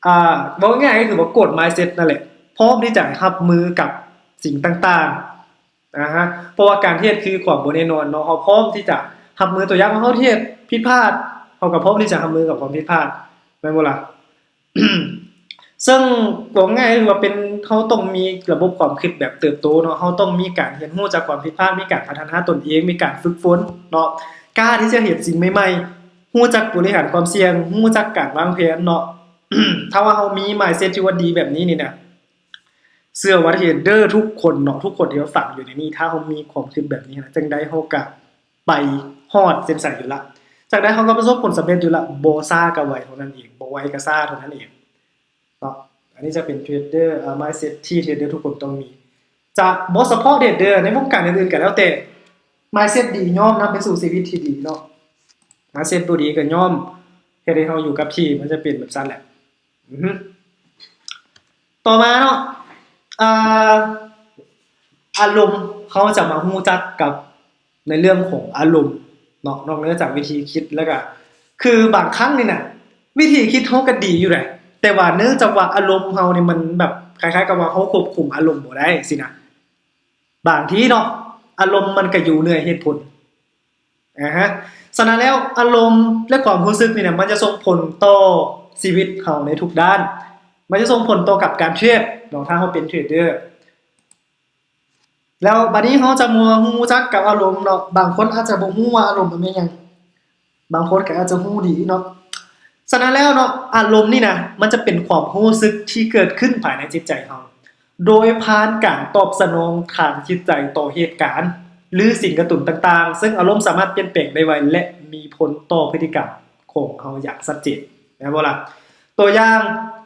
ອ່າ ເວົ້າງ່າຍໆ ກໍຄືວ່າ growth mindset ນັ້ນແຫຼະ ພ້ອມທີ່ຈະຮັບມືກັບສິ່ງຕ່າງໆ ອາຮະ ເພາະວ່າການເທຣດຄືຄວາມບໍ່ແນ່ນອນເນາະ ເຮົາພ້ອມທີ່ຈະຮັບມື ຕົວຢ່າງວ່າເຮົາເທຣດຜິດພາດ ເຮົາກໍພ້ອມທີ່ຈະຮັບມືກັບຄວາມຜິດພາດ ແມ່ນບໍ່ລະ? ເຊິ່ງເວົ້າງ່າຍຄືວ່າເປັນ ເຮົາຕ້ອງມີລະບົບຄວາມຄິດແບບເຕີບໂຕເນາະ, ເຮົາຕ້ອງມີການຮຽນຮູ້ຈາກຄວາມຜິດພາດ, ມີການພັດທະນາຕົນເອງ, ມີການຝຶກຝົນເນາະ, ກ້າທີ່ຈະເຮັດສິ່ງໃໝ່ໆ, ຮູ້ຈັກບໍລິຫານຄວາມສ່ຽງ, ຮູ້ຈັກການວາງແຜນເນາະ. ຖ້າວ່າເຮົາມີ mindset ທີ່ວ່າດີແບບນີ້ນີ້ນະ, ເຊື່ອວ່າເທຣດເດີທຸກຄົນເນາະ, ທຸກຄົນທີ່ມາຟັງຢູ່ໃນນີ້, ຖ້າເຮົາມີຄວາມຄິດແບບນີ້ນະ, ຈັ່ງໃດເຮົາກະໄປຮອດເສັ້ນໄຊຢູ່ລະ. ຈັ່ງໃດເຮົາກໍປະສົບຜົນສຳເລັດຢູ່ລະ, ບໍ່ຊ້າກໍໄວເທົ່ານັ້ນເອງ, ບໍ່ໄວກໍຊ້າເທົ່ານັ້ນເອງເນາະ. ອັນນີ້ຈະເປັນເທຣດເດີ ເອີ mindset ທີ່ເທຣດເດີທຸກຄົນຕ້ອງມີ. ຈະບໍ່ສະເພາະເທຣດເດີ, ໃນວົງການອື່ນໆກໍແລ້ວແຕ່, mindset ດີຍ່ອມນຳໄປສູ່ຊີວິດທີ່ດີເນາະ, mindset ບໍ່ດີກໍຍ່ອມເຮັດໃຫ້ເຮົາຢູ່ກັບທີ່, ມັນຈະເປັນແບບຊັ້ນແຫຼະ. ອືຮຶ ຕໍ່ມາເນາະ ອ່າ ອາລົມ, ເຮົາຈະມາຮູ້ຈັກກັບໃນເລື່ອງຂອງອາລົມເນາະ, ນອກເໜືອຈາກວິທີຄິດແລ້ວກະ ຄືບາງຄັ້ງນີ້ນະ ວິທີຄິດເຮົາກໍດີຢູ່ໃດ, ແຕ່ວ່າເນື່ອງຈາກວ່າອາລົມເຮົານີ້ມັນແບບຄ້າຍໆກັບວ່າເຮົາຄວບຄຸມອາລົມບໍ່ໄດ້ຊີ້ນະ, ບາງທີເນາະ ອາລົມມັນກໍຢູ່ເໜືອເຫດຜົນ. ອາຮະ ສະນັ້ນແລ້ວ ອາລົມ ແລະ ຄວາມຮູ້ສຶກນີ້ນະ ມັນຈະສົ່ງຜົນຕໍ່ຊີວິດເຮົາໃນທຸກດ້ານ, ມັນຈະສົ່ງຜົນຕໍ່ກັບການເທຣດເນາະ ຖ້າເຮົາເປັນເທຣດເດີ. ແລ້ວບັດນີ້ເຮົາຈະມາຮູ້ຈັກກັບອາລົມເນາະ, ບາງຄົນອາດຈະບໍ່ຮູ້ວ່າອາລົມມັນແມ່ນຫຍັງ, ບາງຄົນກໍອາດຈະຮູ້ດີເນາະ. ສະນັ້ນແລ້ວເນາະ ອາລົມນີ້ນະ ມັນຈະເປັນຄວາມຮູ້ສຶກທີ່ເກີດຂຶ້ນພາຍໃນຈິດໃຈເຮົາ ໂດຍຜ່ານການຕອບສະໜອງທາງຈິດໃຈຕໍ່ເຫດການ ຫຼື ສິ່ງກະຕຸ້ນຕ່າງໆ, ເຊິ່ງອາລົມສາມາດປ່ຽນແປງໄດ້ໄວ ແລະ ມີຜົນຕໍ່ພຶດຕິກຳຂອງເຮົາຢ່າງຊັດເຈນ, ແມ່ນບໍ່ລະ? ຕົວຢ່າງ,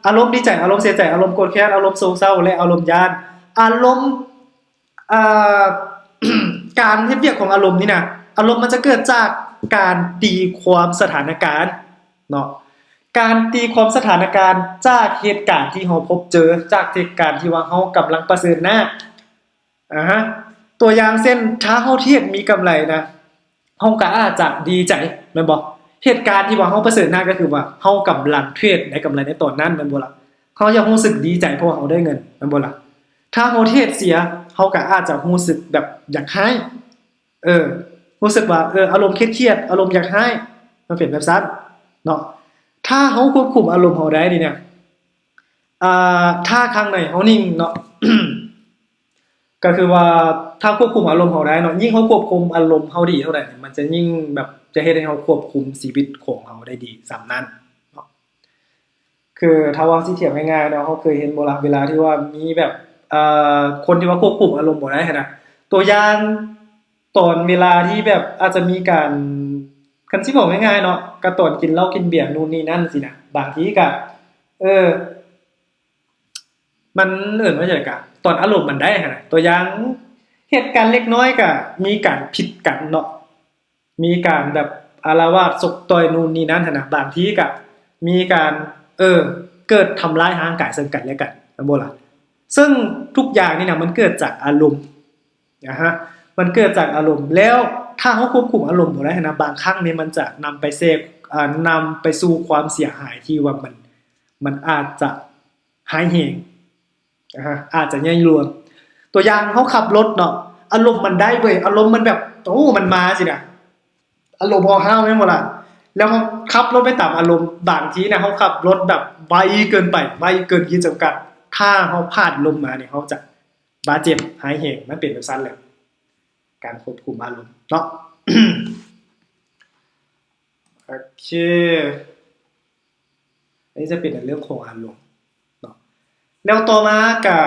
ອາລົມດີໃຈ, ອາລົມເສຍໃຈ, ອາລົມໂກດແຄ້ນ, ອາລົມໂສກເສົ້າ ແລະ ອາລົມຢ້ານ. ອາລົມ, ອ່າ, ການເຮັດວຽກຂອງອາລົມນີ້ນະ, ອາລົມມັນຈະເກີດຈາກການຕີຄວາມສະຖານະການເນາະ, ການຕີຄວາມສະຖານະການຈາກເຫດການທີ່ເຮົາພົບເຈີ, ຈາກເຫດການທີ່ວ່າເຮົາກຳລັງປະເຊີນໜ້າ. ອາຮະ ຕົວຢ່າງເຊັ່ນ ຖ້າເຮົາເທຣດມີກຳໄລນະ ເຮົາກໍອາດຈະດີໃຈ ແມ່ນບໍ່? ເຫດການທີ່ວ່າເຮົາປະເຊີນໜ້າກໍຄືວ່າເຮົາກຳລັງເທຣດໄດ້ກຳໄລໃນຕອນນັ້ນ ແມ່ນບໍ່ລະ? ເຮົາຈະຮູ້ສຶກດີໃຈເພາະວ່າເຮົາໄດ້ເງິນ ແມ່ນບໍ່ລະ? ຖ້າເຮົາເທຣດເສຍ ເຮົາກໍອາດຈະຮູ້ສຶກແບບຢາກຮ້າຍ ເອີ ຮູ້ສຶກວ່າ ເອີ ອາລົມຄຽດໆ ອາລົມຢາກຮ້າຍ ມັນເປັນແບບຊັ້ນເນາະ. ຖ້າເຮົາຄວບຄຸມອາລົມເຮົາໄດ້ນີ້ນະ ອ່າ ຖ້າຂ້າງໃນເຮົານິ່ງເນາະ ກໍຄືວ່າ ຖ້າຄວບຄຸມອາລົມເຮົາໄດ້ເນາະ, ຍິ່ງເຮົາຄວບຄຸມອາລົມເຮົາດີເທົ່າໃດ ມັນຈະຍິ່ງແບບ ຈະເຮັດໃຫ້ເຮົາຄວບຄຸມຊີວິດຂອງເຮົາໄດ້ດີສ່ຳນັ້ນເນາະ. ຄືຖ້າວ່າຊິທຽບງ່າຍໆເນາະ, ເຮົາເຄີຍເຫັນບໍ່ລະ ເວລາທີ່ວ່າມີແບບ ເອີ ຄົນທີ່ວ່າຄວບຄຸມອາລົມບໍ່ໄດ້ຫັ້ນນະ, ຕົວຢ່າງ ຕອນເວລາທີ່ແບບອາດຈະມີການ ຄັນຊິເວົ້າງ່າຍໆເນາະ ກໍຕອນກິນເຫຼົ້າກິນເບຍນູ່ນນີ້ນັ້ນຊີ້ນະ, ບາງທີກໍ ເອີ ມັນເອີ້ນວ່າຫຍັງກະ ຕອນອາລົມມັນໄດ້ຫັ້ນນະ. ຕົວຢ່າງ ເຫດການເລັກນ້ອຍກະມີການຜິດກັນເນາະ, ມີການແບບອາລະວາດຊົກຕ່ອຍນູ່ນນີ້ນັ້ນຫັ້ນນະ, ບາງທີກະມີການ ເອີ ເກີດທຳຮ້າຍຮ່າງກາຍເຊິ່ງກັນແລະກັນ ແມ່ນບໍ່ລະ? ເຊິ່ງທຸກຢ່າງນີ້ນະ ມັນເກີດຈາກອາລົມ ອາຮະ ມັນເກີດຈາກອາລົມ. ແລ້ວຖ້າເຮົາຄວບຄຸມອາລົມບໍ່ໄດ້ຫັ້ນນະ, ບາງຄັ້ງນີ້ມັນຈະນຳໄປແຊ ອ່າ ນຳໄປສູ່ຄວາມເສຍຫາຍທີ່ວ່າມັນ ມັນອາດຈະ ຮ້າຍແຮງ ອາຮະ ອາດຈະໃຫຍ່ຫຼວງ. ຕົວຢ່າງ ເຮົາຂັບລົດເນາະ ອາລົມມັນໄດ້ເວີ້ຍ ອາລົມມັນແບບ ໂອ້ ມັນມາຊີ້ນະ ອາລົມເຮົາຫ້າວແມ່ນບໍ່ລະ? ແລ້ວເຮົາຂັບລົດໄປຕາມອາລົມ ບາງທີນະ ເຮົາຂັບລົດແບບໄວເກີນໄປ ໄວເກີນຂີດຈຳກັດ ຖ້າເຮົາພາດລົມມານີ້ ເຮົາຈະບາດເຈັບຮ້າຍແຮງ. ມັນເປັນແບບຊັ້ນແຫຼະ ການຄວບຄຸມອາລົມເນາະ. ໂອເຄ ອັນນີ້ຈະເປັນໃນເລື່ອງຂອງອາລົມເນາະ. ແລ້ວຕໍ່ມາກະ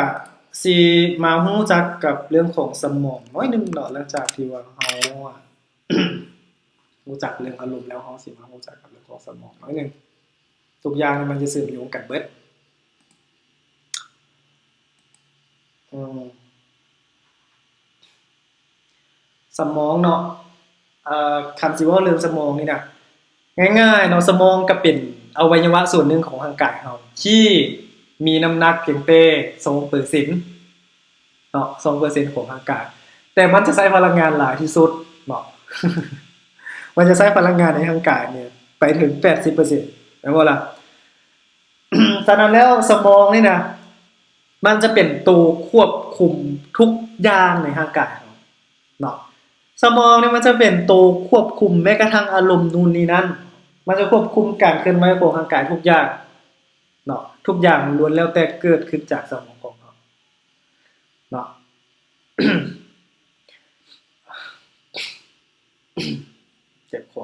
ຊິມາຮູ້ຈັກກັບເລື່ອງຂອງສະໝອງໜ້ອຍໜຶ່ງເນາະ. ຫຼັງຈາກທີ່ວ່າເຮົາ ອາ ຮູ້ຈັກເລື່ອງອາລົມແລ້ວ ເຮົາຊິມາຮູ້ຈັກກັບເລື່ອງຂອງສະໝອງໜ້ອຍໜຶ່ງ. ທຸກຢ່າງມັນຈະເຊື່ອມໂຍງກັນເບິດ. ອືມ ສະໝອງເນາະ ເອີ ຄັນຊິເວົ້າເລື່ອງສະໝອງນີ້ນະ ງ່າຍໆເນາະ ສະໝອງກໍເປັນອະໄວຍະວະສ່ວນໜຶ່ງຂອງຮ່າງກາຍເຮົາ ທີ່ມີນ້ຳໜັກພຽງແຕ່ສອງເປີເຊັນເນາະ ສອງເປີເຊັນຂອງຮ່າງກາຍ ແຕ່ມັນຈະໃຊ້ພະລັງງານຫຼາຍທີ່ສຸດເນາະ ມັນຈະໃຊ້ພະລັງງານໃນຮ່າງກາຍນີ້ໄປເຖິງແປດສິບເປີເຊັນ ແມ່ນບໍ່ລະ? ສະນັ້ນແລ້ວ ສະໝອງນີ້ນະ ມັນຈະເປັນໂຕຄວບຄຸມທຸກຢ່າງໃນຮ່າງກາຍເຮົາເນາະ. ສະໝອງນີ້ມັນຈະເປັນໂຕຄວບຄຸມແມ້ກະທັ່ງອາລົມນູ່ນນີ້ນັ້ນ ມັນຈະຄວບຄຸມການເຄື່ອນໄຫວຂອງຮ່າງກາຍທຸກຢ່າງເນາະ, ທຸກຢ່າງລ້ວນແລ້ວແຕ່ເກີດຂຶ້ນຈາກສະໝອງຂອງເຮົາເນາະ. ເຈັບຄໍ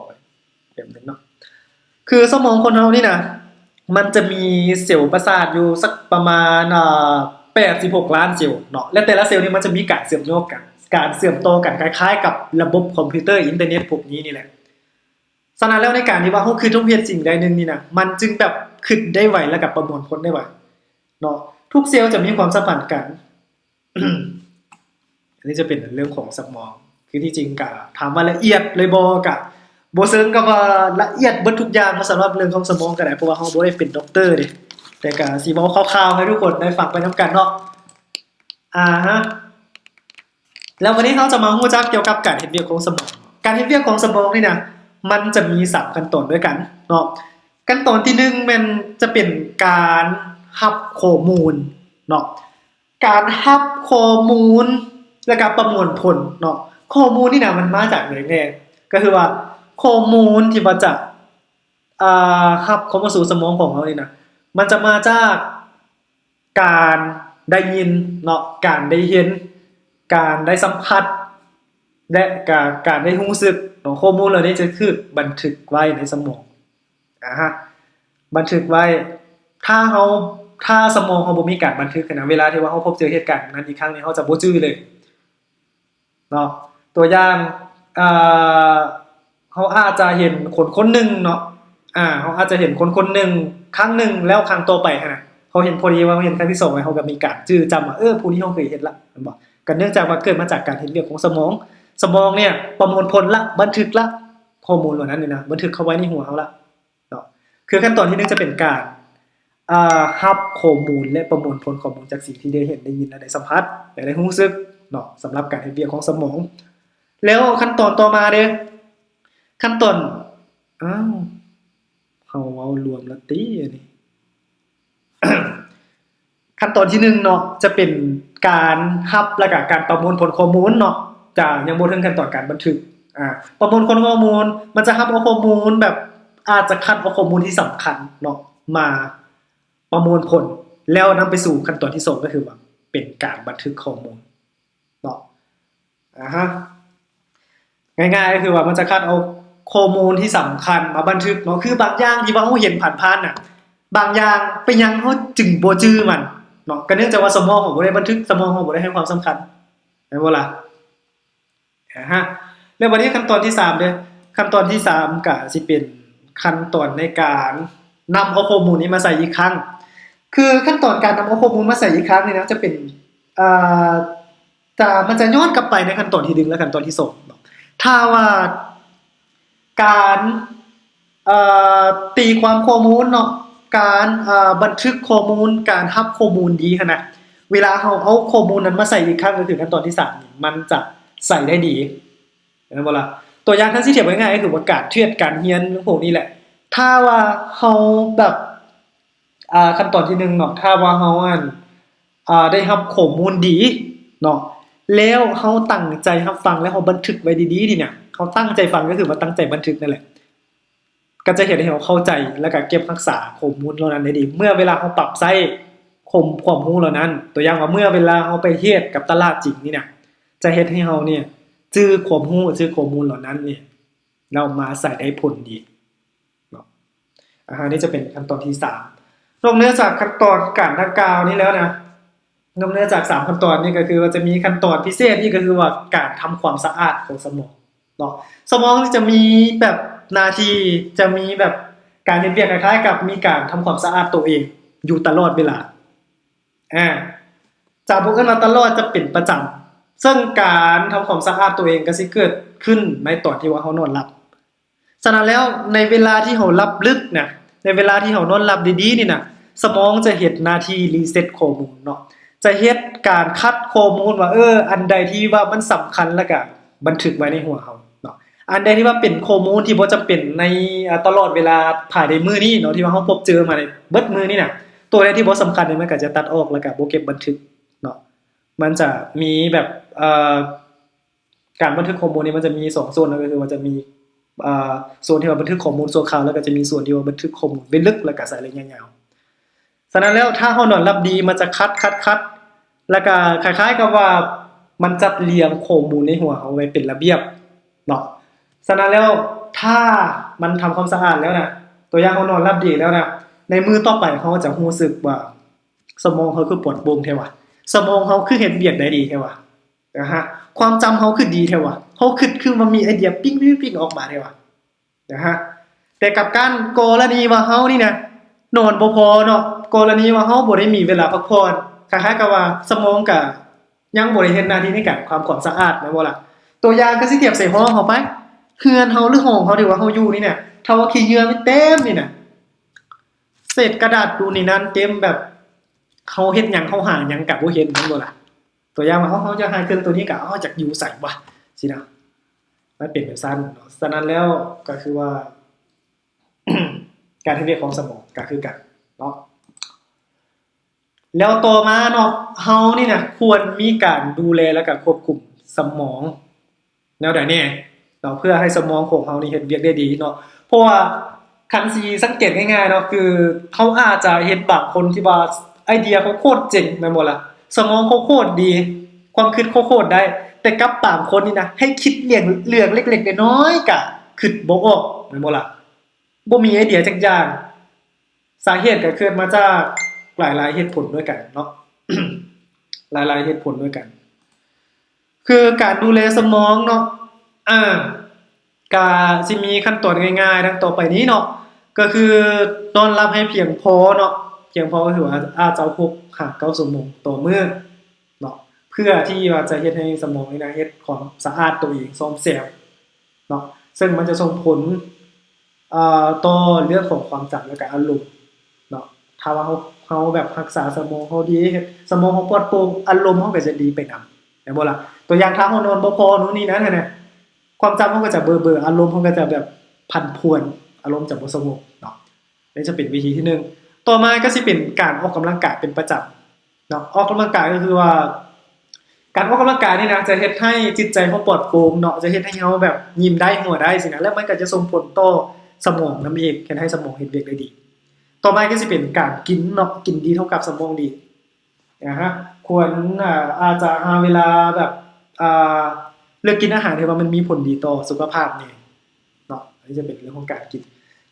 ແປັບໜຶ່ງເນາະ. ຄືສະໝອງຄົນເຮົານີ້ນະ ມັນຈະມີເຊວປະສາດຢູ່ສັກປະມານ ເອີ ແປດສິບຫົກລ້ານເຊວເນາະ, ແລະ ແຕ່ລະເຊວນີ້ມັນຈະມີການເຊື່ອມໂຍງກັນ ການເຊື່ອມຕໍ່ກັນ ຄ້າຍໆກັບລະບົບຄອມພິວເຕີ ອິນເຕີເນັດ ພວກນີ້ນີ້ແຫຼະ. ສະນັ້ນແລ້ວ ໃນການທີ່ວ່າເຮົາຄິດ ເຮົາເຮັດສິ່ງໃດໜຶ່ງນີ້ນະ ມັນຈຶ່ງແບບຄິດໄດ້ໄວ ແລ້ວກໍປະມວນຜົນໄດ້ໄວເນາະ. ທຸກເຊວຈະມີຄວາມສຳພັນກັນ. ອັນນີ້ຈະເປັນເລື່ອງຂອງສະໝອງ. ຄືທີ່ຈິງກະຖາມວ່າລະອຽດເລີຍບໍ່ ກະບໍ່ເຊີງກັບວ່າລະອຽດເບິດທຸກຢ່າງເນາະ ສຳລັບເລື່ອງຂອງສະໝອງກໍໄດ້ ເພາະວ່າເຮົາບໍ່ໄດ້ເປັນດັອກເຕີເດ້. ແຕ່ກະຊິເວົ້າຄ່າວໆໃຫ້ທຸກຄົນໄດ້ຟັງໄປນຳກັນເນາະ. ອາຮະ ແລ້ວວັນນີ້ເຮົາຈະມາຮູ້ຈັກກ່ຽວກັບການເຮັດວຽກຂອງສະໝອງ. ການເຮັດວຽກຂອງສະໝອງນີ້ນະ ມັນຈະມີສາມຂັ້ນຕອນດ້ວຍກັນເນາະ. ຂັ້ນຕອນທີໜຶ່ງແມ່ນຈະເປັນການຮັບຂໍ້ມູນເນາະ, ການຮັບຂໍ້ມູນ ແລ້ວກະປະມວນຜົນເນາະ. ຂໍ້ມູນນີ້ນະ ມັນມາຈາກໃດແດ່? ກໍຄືວ່າຂໍ້ມູນທີ່ວ່າຈະ ອ່າ ຮັບເຂົ້າມາສູ່ສະໝອງຂອງເຮົານີ້ນະ ມັນຈະມາຈາກ ການໄດ້ຍິນເນາະ, ການໄດ້ເຫັນ, ການໄດ້ສຳຜັດ ແລະ ກະການໄດ້ຮູ້ສຶກເນາະ. ຂໍ້ມູນເຫຼົ່ານີ້ຈະຖືກບັນທຶກໄວ້ໃນສະໝອງ. ອາຮະ ບັນທຶກໄວ້. ຖ້າເຮົາ ຖ້າສະໝອງເຮົາບໍ່ມີການບັນທຶກນະ, ເວລາທີ່ວ່າເຮົາພົບເຈີເຫດການນັ້ນອີກຄັ້ງນີ້ ເຮົາຈະບໍ່ຈື່ເລີຍ. ເນາະ, ຕົວຢ່າງ ເອີ ເຮົາອາດຈະເຫັນຄົນຄົນໜຶ່ງເນາະ, ອາ ເຮົາອາດຈະເຫັນຄົນຄົນໜຶ່ງຄັ້ງໜຶ່ງ ແລ້ວຄັ້ງຕໍ່ໄປຫັ້ນນະ ເຮົາເຫັນພໍດີວ່າເຮົາເຫັນຄັ້ງທີສອງ ແລ້ວເຮົາກໍມີການຈື່ຈຳວ່າ ເອີ ຜູ້ນີ້ເຮົາເຄີຍເຫັນລະ ແມ່ນບໍ່? ກໍເນື່ອງຈາກວ່າເກີດມາຈາກການເຮັດວຽກຂອງສະໝອງ, ສະໝອງນີ້ປະມວນຜົນລະ ບັນທຶກລະ ຂໍ້ມູນເຫຼົ່ານັ້ນນີ້ນະ ບັນທຶກເຂົ້າໄວ້ໃນຫົວເຮົາລະ. ເນາະ, ຄືຂັ້ນຕອນທີໜຶ່ງຈະເປັນການ ເອີ ຮັບຂໍ້ມູນ ແລະ ປະມວນຜົນຂໍ້ມູນຈາກສິ່ງທີ່ໄດ້ເຫັນ, ໄດ້ຍິນ ແລະ ໄດ້ສຳຜັດ ແລະ ໄດ້ຮູ້ສຶກເນາະ, ສຳລັບການເຮັດວຽກຂອງສະໝອງ. ແລ້ວຂັ້ນຕອນຕໍ່ມາເດ້ ຂັ້ນຕອນ ອ້າວ ເຮົາເວົ້າລວມລະຕິອັນນີ້. ຂັ້ນຕອນທີໜຶ່ງເນາະ ຈະເປັນການຮັບ ແລ້ວກະການປະມວນຜົນຂໍ້ມູນເນາະ, ຈະຍັງບໍ່ເຖິງຂັ້ນຕອນການບັນທຶກ. ອາ ປະມວນຜົນຂໍ້ມູນ ມັນຈະຮັບເອົາຂໍ້ມູນແບບ ອາດຈະຄັດເອົາຂໍ້ມູນທີ່ສຳຄັນເນາະ ມາປະມວນຜົນ ແລ້ວນຳໄປສູ່ຂັ້ນຕອນທີສອງ ກໍຄືວ່າເປັນການບັນທຶກຂໍ້ມູນເນາະ. ອາຮະ ງ່າຍໆ ກໍຄືວ່າມັນຈະຄັດເອົາຂໍ້ມູນທີ່ສຳຄັນມາບັນທຶກເນາະ, ຄືບາງຢ່າງທີ່ວ່າເຮົາເຫັນຜ່ານໆນະ ບາງຢ່າງເປັນຫຍັງເຮົາຈຶ່ງບໍ່ຈື່ມັນເນາະ, ກໍເນື່ອງຈາກວ່າສະໝອງເຮົາບໍ່ໄດ້ບັນທຶກ, ສະໝອງເຮົາບໍ່ໄດ້ໃຫ້ຄວາມສຳຄັນ ແມ່ນບໍ່ລະ? ອາຮະ ແລ້ວບັດນີ້ຂັ້ນຕອນທີສາມເດ້, ຂັ້ນຕອນທີສາມກໍຊິເປັນຂັ້ນຕອນໃນການນຳເອົາຂໍ້ມູນນີ້ມາໃສ່ອີກຄັ້ງ. ຄືຂັ້ນຕອນການນຳເອົາຂໍ້ມູນມາໃສ່ອີກຄັ້ງນີ້ນະ ຈະເປັນ ເອີ ຈະ ມັນຈະຍ້ອນກັບໄປໃນຂັ້ນຕອນທີໜຶ່ງ ແລະ ຂັ້ນຕອນທີສອງເນາະ. ຖ້າວ່າການ ເອີ ຕີຄວາມຂໍ້ມູນເນາະ, ການ ເອີ ບັນທຶກຂໍ້ມູນ, ການຮັບຂໍ້ມູນດີຫັ້ນນະ, ເວລາເຮົາເອົາຂໍ້ມູນນັ້ນມາໃສ່ອີກຄັ້ງ ກໍຄືຂັ້ນຕອນທີສາມນີ້ ມັນຈະໃຊ້ໄດ້ດີ ແມ່ນບໍ່ລະ? ຕົວຢ່າງ ຄັນຊິທຽບງ່າຍໆ ກໍຄືວ່າການທຽດການຮຽນພວກນີ້ແຫຼະ. ຖ້າວ່າເຮົາແບບ ອ່າ ຂັ້ນຕອນທີໜຶ່ງເນາະ, ຖ້າວ່າເຮົາ ອັນ ອ່າ ໄດ້ຮັບຂໍ້ມູນດີເນາະ ແລ້ວເຮົາຕັ້ງໃຈຮັບຟັງ ແລ້ວເຮົາບັນທຶກໄວ້ດີໆນີ້ນະ, ເຮົາຕັ້ງໃຈຟັງ ກໍຄືວ່າຕັ້ງໃຈບັນທຶກນັ້ນແຫຼະ, ກໍຈະເຮັດໃຫ້ເຮົາເຂົ້າໃຈ ແລ້ວກໍເກັບຮັກສາຂໍ້ມູນເຫຼົ່ານັ້ນໄດ້ດີ. ເມື່ອເວລາເຮົາປັບໃຊ້ຄວາມ ຄວາມຮູ້ເຫຼົ່ານັ້ນ, ຕົວຢ່າງວ່າ ເມື່ອເວລາເຮົາໄປເທດກັບຕະຫຼາດຈິງນີ້ນະ, ຈະເຮັດໃຫ້ເຮົານີ້ຈື່ຄວາມຮູ້ ຈື່ຂໍ້ມູນເຫຼົ່ານັ້ນນີ້ ແລ້ວມາໃຊ້ໄດ້ຜົນດີເນາະ. ອາ ອັນນີ້ຈະເປັນຂັ້ນຕອນທີສາມ. ນອກເໜືອຈາກຂັ້ນຕອນການດັ່ງກ່າວນີ້ແລ້ວນະ, ນອກເໜືອຈາກສາມຂັ້ນຕອນນີ້ ກໍຄືວ່າຈະມີຂັ້ນຕອນພິເສດອີກ ກໍຄືວ່າການທຳຄວາມສະອາດຂອງສະໝອງເນາະ. ສະໝອງຈະມີແບບໜ້າທີ່ ຈະມີແບບການເຮັດວຽກຄ້າຍໆກັບມີການທຳຄວາມສະອາດໂຕເອງຢູ່ຕະຫຼອດເວລາ. ອາ ຈະບໍ່ເອີ້ນວ່າຕະຫຼອດ, ຈະເປັນປະຈຳ. ເຊິ່ງການທຳຄວາມສະອາດໂຕເອງກໍຊິເກີດຂຶ້ນໃນຕອນທີ່ວ່າເຮົານອນຫຼັບ. ສະນັ້ນແລ້ວ ໃນເວລາທີ່ເຮົາຫຼັບລຶກນະ, ໃນເວລາທີ່ເຮົານອນຫຼັບດີໆນີ້ນະ, ສະໝອງຈະເຮັດໜ້າທີ່ຣີເຊັດຂໍ້ມູນເນາະ, ຈະເຮັດການຄັດຂໍ້ມູນວ່າ ເອີ ອັນໃດທີ່ວ່າມັນສຳຄັນ ແລ້ວກະບັນທຶກໄວ້ໃນຫົວເຮົາເນາະ, ອັນໃດທີ່ວ່າເປັນຂໍ້ມູນທີ່ບໍ່ຈຳເປັນໃນ ອາ ຕະຫຼອດເວລາພາຍໃນມື້ນີ້ເນາະ ທີ່ວ່າເຮົາພົບເຈີມາໃນເບິດມື້ນີ້ນະ, ໂຕໃດທີ່ບໍ່ສຳຄັນນີ້ ມັນກະຈະຕັດອອກ ແລ້ວກະບໍ່ເກັບບັນທຶກເນາະ. ມັນຈະມີແບບ ເອີ ການບັນທຶກຂໍ້ມູນນີ້ມັນຈະມີສອງສ່ວນເນາະ, ກໍຄືວ່າຈະມີ ອ່າ ສ່ວນທີ່ວ່າບັນທຶກຂໍ້ມູນຊົ່ວຄາວ ແລ້ວກໍຈະມີສ່ວນທີ່ວ່າບັນທຶກຂໍ້ມູນໄວ້ເລິກ ແລ້ວກໍໃຊ້ໄລຍະຍາວ. ສະນັ້ນແລ້ວ ຖ້າເຮົານອນຫຼັບດີ ມັນຈະຂັດໆໆ ແລ້ວກໍຄ້າຍໆກັບວ່າມັນຈັດລຽງຂໍ້ມູນໃນຫົວເຮົາໄວ້ເປັນລະບຽບເນາະ. ສະນັ້ນແລ້ວ ຖ້າມັນທຳຄວາມສະອາດແລ້ວນະ, ຕົວຢ່າງເຮົານອນຫຼັບດີແລ້ວນະ, ໃນມື້ຕໍ່ໄປເຮົາຈະຮູ້ສຶກວ່າ ສະໝອງເຮົາຄືປອດໂປ່ງແທ້ວະ, ສະໝອງເຮົາຄືເຮັດວຽກໄດ້ດີແທ້ວະ, ນະຮະ, ຄວາມຈຳເຮົາຄືດີແທ້ວະ, ເຮົາຄິດຄືວ່າມີໄອເດຍປິ້ງໆໆອອກມາແທ້ວະ, ນະຮະ. ແຕ່ກັບກັນ ກໍລະນີວ່າເຮົານີ້ນະ ນອນບໍ່ພໍເນາະ, ກໍລະນີວ່າເຮົາບໍ່ໄດ້ມີເວລາພັກຜ່ອນ, ຄ້າຍໆກັບວ່າສະໝອງກະຍັງບໍ່ໄດ້ເຮັດໜ້າທີ່ໃນການຄວາມ ຄວາມສະອາດ ແມ່ນບໍ່ລະ? ຕົວຢ່າງກໍຊິທຽບໃສ່ຫ້ອງເຮົາໄປ, ເຮືອນເຮົາ ຫຼື ຫ້ອງເຮົາທີ່ວ່າເຮົາຢູ່ນີ້ນະ, ຖ້າວ່າຂີ້ເຫຍື້ອມັນເຕັມນີ້ນະ, ເສດກະດາດນູ່ນນີ້ນັ້ນເຕັມແບບ ເຮົາເຮັດຫຍັງ ເຮົາຫາຫຍັງກະບໍ່ເຫັນ ແມ່ນບໍ່ລະ? ຕົວຢ່າງວ່າ ເຮົາ ເຮົາຢາກຫາເຄື່ອງໂຕນີ້ກະ ເຮົາຈັກຢູ່ໃສວະ? ຊີ້ນະ ມັນເປັນແບບຊັ້ນເນາະ. ສະນັ້ນແລ້ວກະຄືວ່າ ການເຮັດວຽກຂອງສະໝອງກະຄືກັນເນາະ. ແລ້ວຕໍ່ມາເນາະ ເຮົານີ້ນະ ຄວນມີການດູແລ ແລ້ວກະຄວບຄຸມສະໝອງ ແນວໃດແດ່ເນາະ ເພື່ອໃຫ້ສະໝອງຂອງເຮົານີ້ເຮັດວຽກໄດ້ດີເນາະ. ເພາະວ່າຄັນຊິສັງເກດງ່າຍໆເນາະ ຄືເຮົາອາດຈະເຫັນບາງຄົນທີ່ວ່າໄອເດຍເຂົາໂຄດເຈັງ ແມ່ນບໍ່ລະ? ສະໝອງເຂົາໂຄດດີ ຄວາມຄິດເຂົາໂຄດໄດ້ ແຕ່ກັບບາງຄົນນີ້ນະ ໃຫ້ຄິດເລື່ອງ ເລື່ອງເລັກໆນ້ອຍໆກະຄິດບໍ່ອອກ ແມ່ນບໍ່ລະ? ບໍ່ມີໄອເດຍຈັກຢ່າງ. ສາເຫດກໍເກີດມາຈາກຫຼາຍໆເຫດຜົນດ້ວຍກັນເນາະ ຫຼາຍໆເຫດຜົນດ້ວຍກັນ. ຄືການດູແລສະໝອງເນາະ ອາ ກະຊິມີຂັ້ນຕອນງ່າຍໆດັ່ງຕໍ່ໄປນີ້ເນາະ ກໍຄືນອນຫຼັບໃຫ້ພຽງພໍເນາະ ພຽງພໍກໍຄືວ່າອາດຈະຫົກຫາເກົ້າຊົ່ວໂມງຕໍ່ມື້ເນາະ ເພື່ອທີ່ວ່າຈະເຮັດໃຫ້ສະໝອງນີ້ນະ ເຮັດຄວາມສະອາດໂຕເອງ ສ້ອມແຊມເນາະ ເຊິ່ງມັນຈະສົ່ງຜົນ ເອີ ຕໍ່ເລື່ອງຂອງຄວາມຈຳ ແລ້ວກະອາລົມເນາະ. ຖ້າວ່າເຮົາ ເຮົາແບບຮັກສາສະໝອງເຮົາດີ ເຮັດສະໝອງເຮົາປອດໂປ່ງ ອາລົມເຮົາກໍຈະດີໄປນຳ ແມ່ນບໍ່ລະ? ຕົວຢ່າງ ຖ້າເຮົານອນບໍ່ພໍ ໂນ່ນນີ້ນັ້ນຫັ້ນນະ ຄວາມຈຳເຮົາກໍຈະເບີໆ ອາລົມເຮົາກໍຈະແບບຜັນຜວນ ອາລົມຈະບໍ່ສະຫງົບເນາະ. ນີ້ຈະເປັນວິທີທີໜຶ່ງ. ຕໍ່ມາກໍຊິເປັນການອອກກຳລັງກາຍເປັນປະຈຳ ເນາະ ອອກກຳລັງກາຍກໍຄືວ່າ ການອອກກຳລັງກາຍນີ້ນະ ຈະເຮັດໃຫ້ຈິດໃຈເຮົາປອດໂປ່ງເນາະ ຈະເຮັດໃຫ້ເຮົາແບບຍິ້ມໄດ້ ຫົວໄດ້ຊີ້ນະ ແລ້ວມັນກໍຈະສົ່ງຜົນຕໍ່ສະໝອງນຳອີກ ເຮັດໃຫ້ສະໝອງເຮັດວຽກໄດ້ດີ. ຕໍ່ມາກໍຊິເປັນການກິນເນາະ ກິນດີເທົ່າກັບສະໝອງດີ ອາຮະ ຄວນ ອາ ອາດຈະຫາເວລາແບບ ອາ ເລືອກກິນອາຫານທີ່ວ່າມັນມີຜົນດີຕໍ່ສຸຂະພາບແດ່. ເນາະ ອັນນີ້ຈະເປັນເລື່ອງຂອງການກິນ.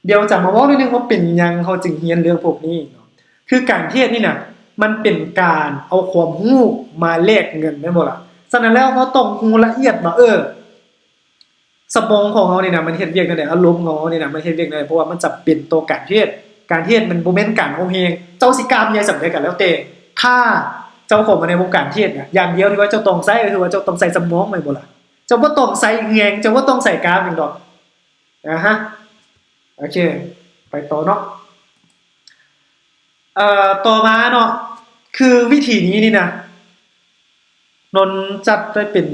ດຽວຈະມາເວົ້າໜ້ອຍໜຶ່ງວ່າເປັນຫຍັງເຮົາຈຶ່ງຮຽນເລື່ອງພວກນີ້ເນາະ ຄືການທຽດນີ້ນະ ມັນເປັນການເອົາຄວາມຮູ້ມາແລກເງິນ ແມ່ນບໍ່ລະ? ສະນັ້ນແລ້ວເຮົາຕ້ອງຮູ້ລະອຽດວ່າ ເອີ ສະໝອງຂອງເຮົານີ້ນະ ມັນເຮັດວຽກແນວໃດ? ອາລົມຂອງເຮົານີ້ນະ ມັນເຮັດວຽກແນວໃດ? ເພາະວ່າມັນຈຳເປັນຕໍ່ການທຽດ. ການທຽດມັນບໍ່ແມ່ນການເອົາແຮງ. ເຈົ້າຊິກ້າມໃຫຍ່ສ່ຳໃດກໍແລ້ວແຕ່ ຖ້າເຈົ້າເຂົ້າມາໃນວົງການທຽດນະ ຢ່າງດຽວທີ່ວ່າເຈົ້າຕ້ອງໃຊ້ ກໍຄືວ່າເຈົ້າຕ້ອງໃຊ້ສະໝອງ ແມ່ນບໍ່ລະ? ເຈົ້າບໍ່ຕ້ອງໃຊ້ແຮງ ເຈົ້າບໍ່ຕ້ອງໃຊ້ກ້າມຫຍັງດອກ. ອາຮະ ໂອເຄ ໄປຕໍ່ເນາະ. ເອີ ຕໍ່ມາເນາະ ຄືວິທີນີ້ນີ້ນະ ນົນຈັດໄດ້ເປັນ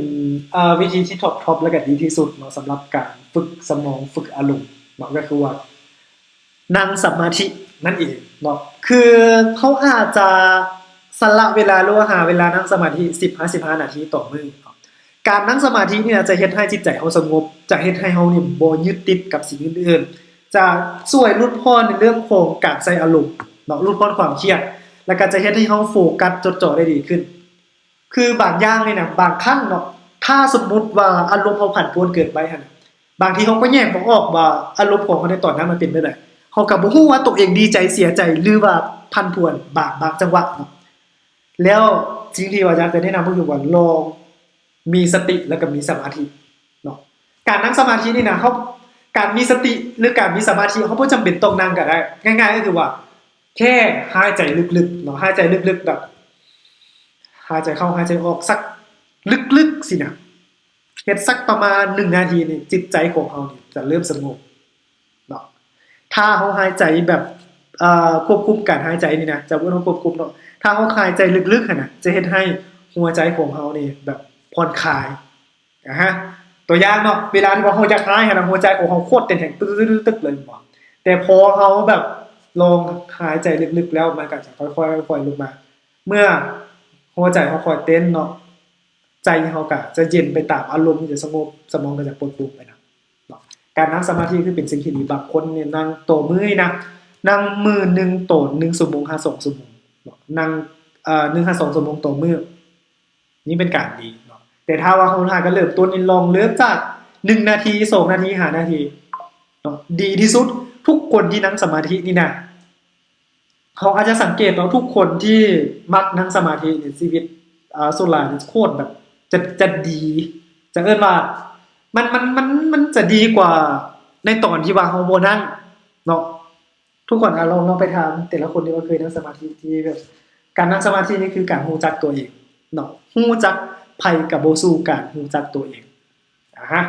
ເອີ ວິທີທີ່ທັອບໆ ແລ້ວກໍດີທີ່ສຸດເນາະ ສຳລັບການຝຶກສະໝອງ ຝຶກອາລົມເນາະ ກໍຄືວ່າ ນັ່ງສະມາທິນັ້ນເອງເນາະ. ຄືເຮົາອາດຈະສະຫຼະເວລາ ຫຼືວ່າຫາເວລານັ່ງສະມາທິ ສິບຫາສິບຫ້ານາທີຕໍ່ມື້ເນາະ. ການນັ່ງສະມາທິນີ້ນະ ຈະເຮັດໃຫ້ຈິດໃຈເຮົາສະຫງົບ, ຈະເຮັດໃຫ້ເຮົານີ້ບໍ່ຍຶດຕິດກັບສິ່ງອື່ນໆ, ຈະຊ່ວຍຫຼຸດຜ່ອນໃນເລື່ອງຂອງການໃຊ້ອາລົມເນາະ, ຫຼຸດຜ່ອນຄວາມຄຽດ, ແລ້ວກໍຈະເຮັດໃຫ້ເຮົາໂຟກັສຈົດຈໍ່ໄດ້ດີຂຶ້ນ. ຄືບາງຢ່າງນີ້ນະ ບາງຄັ້ງເນາະ ຖ້າສົມມຸດວ່າອາລົມເຮົາຜັນຜວນເກີນໄປຫັ້ນນະ ບາງທີເຮົາກໍແຍກບໍ່ອອກວ່າອາລົມຂອງເຮົາໃນຕອນນັ້ນມັນເປັນແບບໃດ. ເຮົາກໍບໍ່ຮູ້ວ່າຕົວເອງດີໃຈ ເສຍໃຈ ຫຼືວ່າຜັນຜວນ ບາງ ບາງຈັງຫວະເນາະ. ແລ້ວສິ່ງທີ່ວ່າຢາກຈະແນະນຳກໍຄືວ່າລອງມີສະຕິ ແລ້ວກໍມີສະມາທິເນາະ. ການນັ່ງສະມາທິນີ້ນະ ເຮົາ ການມີສະຕິ ຫຼື ການມີສະມາທິ ເຮົາບໍ່ຈຳເປັນຕ້ອງນັ່ງກໍໄດ້. ງ່າຍໆກໍຄືວ່າ ແຄ່ຫາຍໃຈເລິກໆເນາະ, ຫາຍໃຈເລິກໆ ແບບ ຫາຍໃຈເຂົ້າ ຫາຍໃຈອອກ ສັກເລິກໆ ຊີ້ນະ, ເຮັດສັກປະມານໜຶ່ງນາທີນີ້ ຈິດໃຈຂອງເຮົານີ້ຈະເລີ່ມສະຫງົບເນາະ. ຖ້າເຮົາຫາຍໃຈແບບ ເອີ ຄວບຄຸມການຫາຍໃຈນີ້ນະ, ຈະເອີ້ນວ່າຄວບຄຸມເນາະ, ຖ້າເຮົາຫາຍໃຈເລິກໆຫັ້ນນະ ຈະເຮັດໃຫ້ຫົວໃຈຂອງເຮົານີ້ແບບຜ່ອນຄາຍ. ອາຮະ ຕົວຢ່າງເນາະ, ເວລາທີ່ວ່າເຮົາຢາກຮ້າຍຫັ້ນນະ ຫົວໃຈຂອງເຮົາໂຄດເຕັ້ນແຮງຕຶກໆໆເລີຍແມ່ນບໍ່? ແຕ່ພໍເຮົາແບບລອງຫາຍໃຈເລິກໆແລ້ວ ມັນກໍຈະຄ່ອຍໆ ຄ່ອຍໆລົງມາ. ເມື່ອຫົວໃຈເຮົາຄ່ອຍເຕັ້ນເນາະ, ໃຈເຮົາກໍຈະເຢັນໄປຕາມອາລົມທີ່ຈະສະຫງົບ, ສະໝອງກໍຈະປົດໂປ່ງໄປນຳເນາະ. ການນັ່ງສະມາທິຄືເປັນສິ່ງທີ່ດີ. ບາງຄົນນີ້ນັ່ງຕໍ່ມື້ນະ ນັ່ງມື້ໜຶ່ງຕໍ່ໜຶ່ງຊົ່ວໂມງຫາສອງຊົ່ວໂມງເນາະ ນັ່ງ ເອີ ໜຶ່ງຫາສອງຊົ່ວໂມງຕໍ່ມື້ ນີ້ເປັນການດີເນາະ. ແຕ່ຖ້າວ່າເຮົາຫາກະເລີ່ມຕົ້ນນີ້ ລອງເລີ່ມຈາກໜຶ່ງນາທີ ສອງນາທີ ຫ້ານາທີເນາະ ດີທີ່ສຸດ. ທຸກຄົນທີ່ນັ່ງສະມາທິນີ້ນະ ເຮົາອາດຈະສັງເກດເນາະ ທຸກຄົນທີ່ມັກນັ່ງສະມາທິນີ້ ຊີວິດ ອ່າ ສ່ວນຫຼາຍນີ້ໂຄດແບບ ຈະ ຈະດີ ຈະເອີ້ນວ່າ ມັນ ມັນ ມັນ ມັນຈະດີກວ່າໃນຕອນທີ່ວ່າເຮົາບໍ່ນັ່ງເນາະ. ທຸກຄົນ ອາ ລອງ ລອງໄປຖາມແຕ່ລະຄົນທີ່ວ່າເຄີຍນັ່ງສະມາທິ ທີ່ແບບ ການນັ່ງສະມາທິນີ້ຄືການຮູ້ຈັກຕົວເອງເນາະ ຮູ້ຈັກໃຜກະບໍ່ສູ້ການຮູ້ຈັກຕົວເອງ. ອາຮະ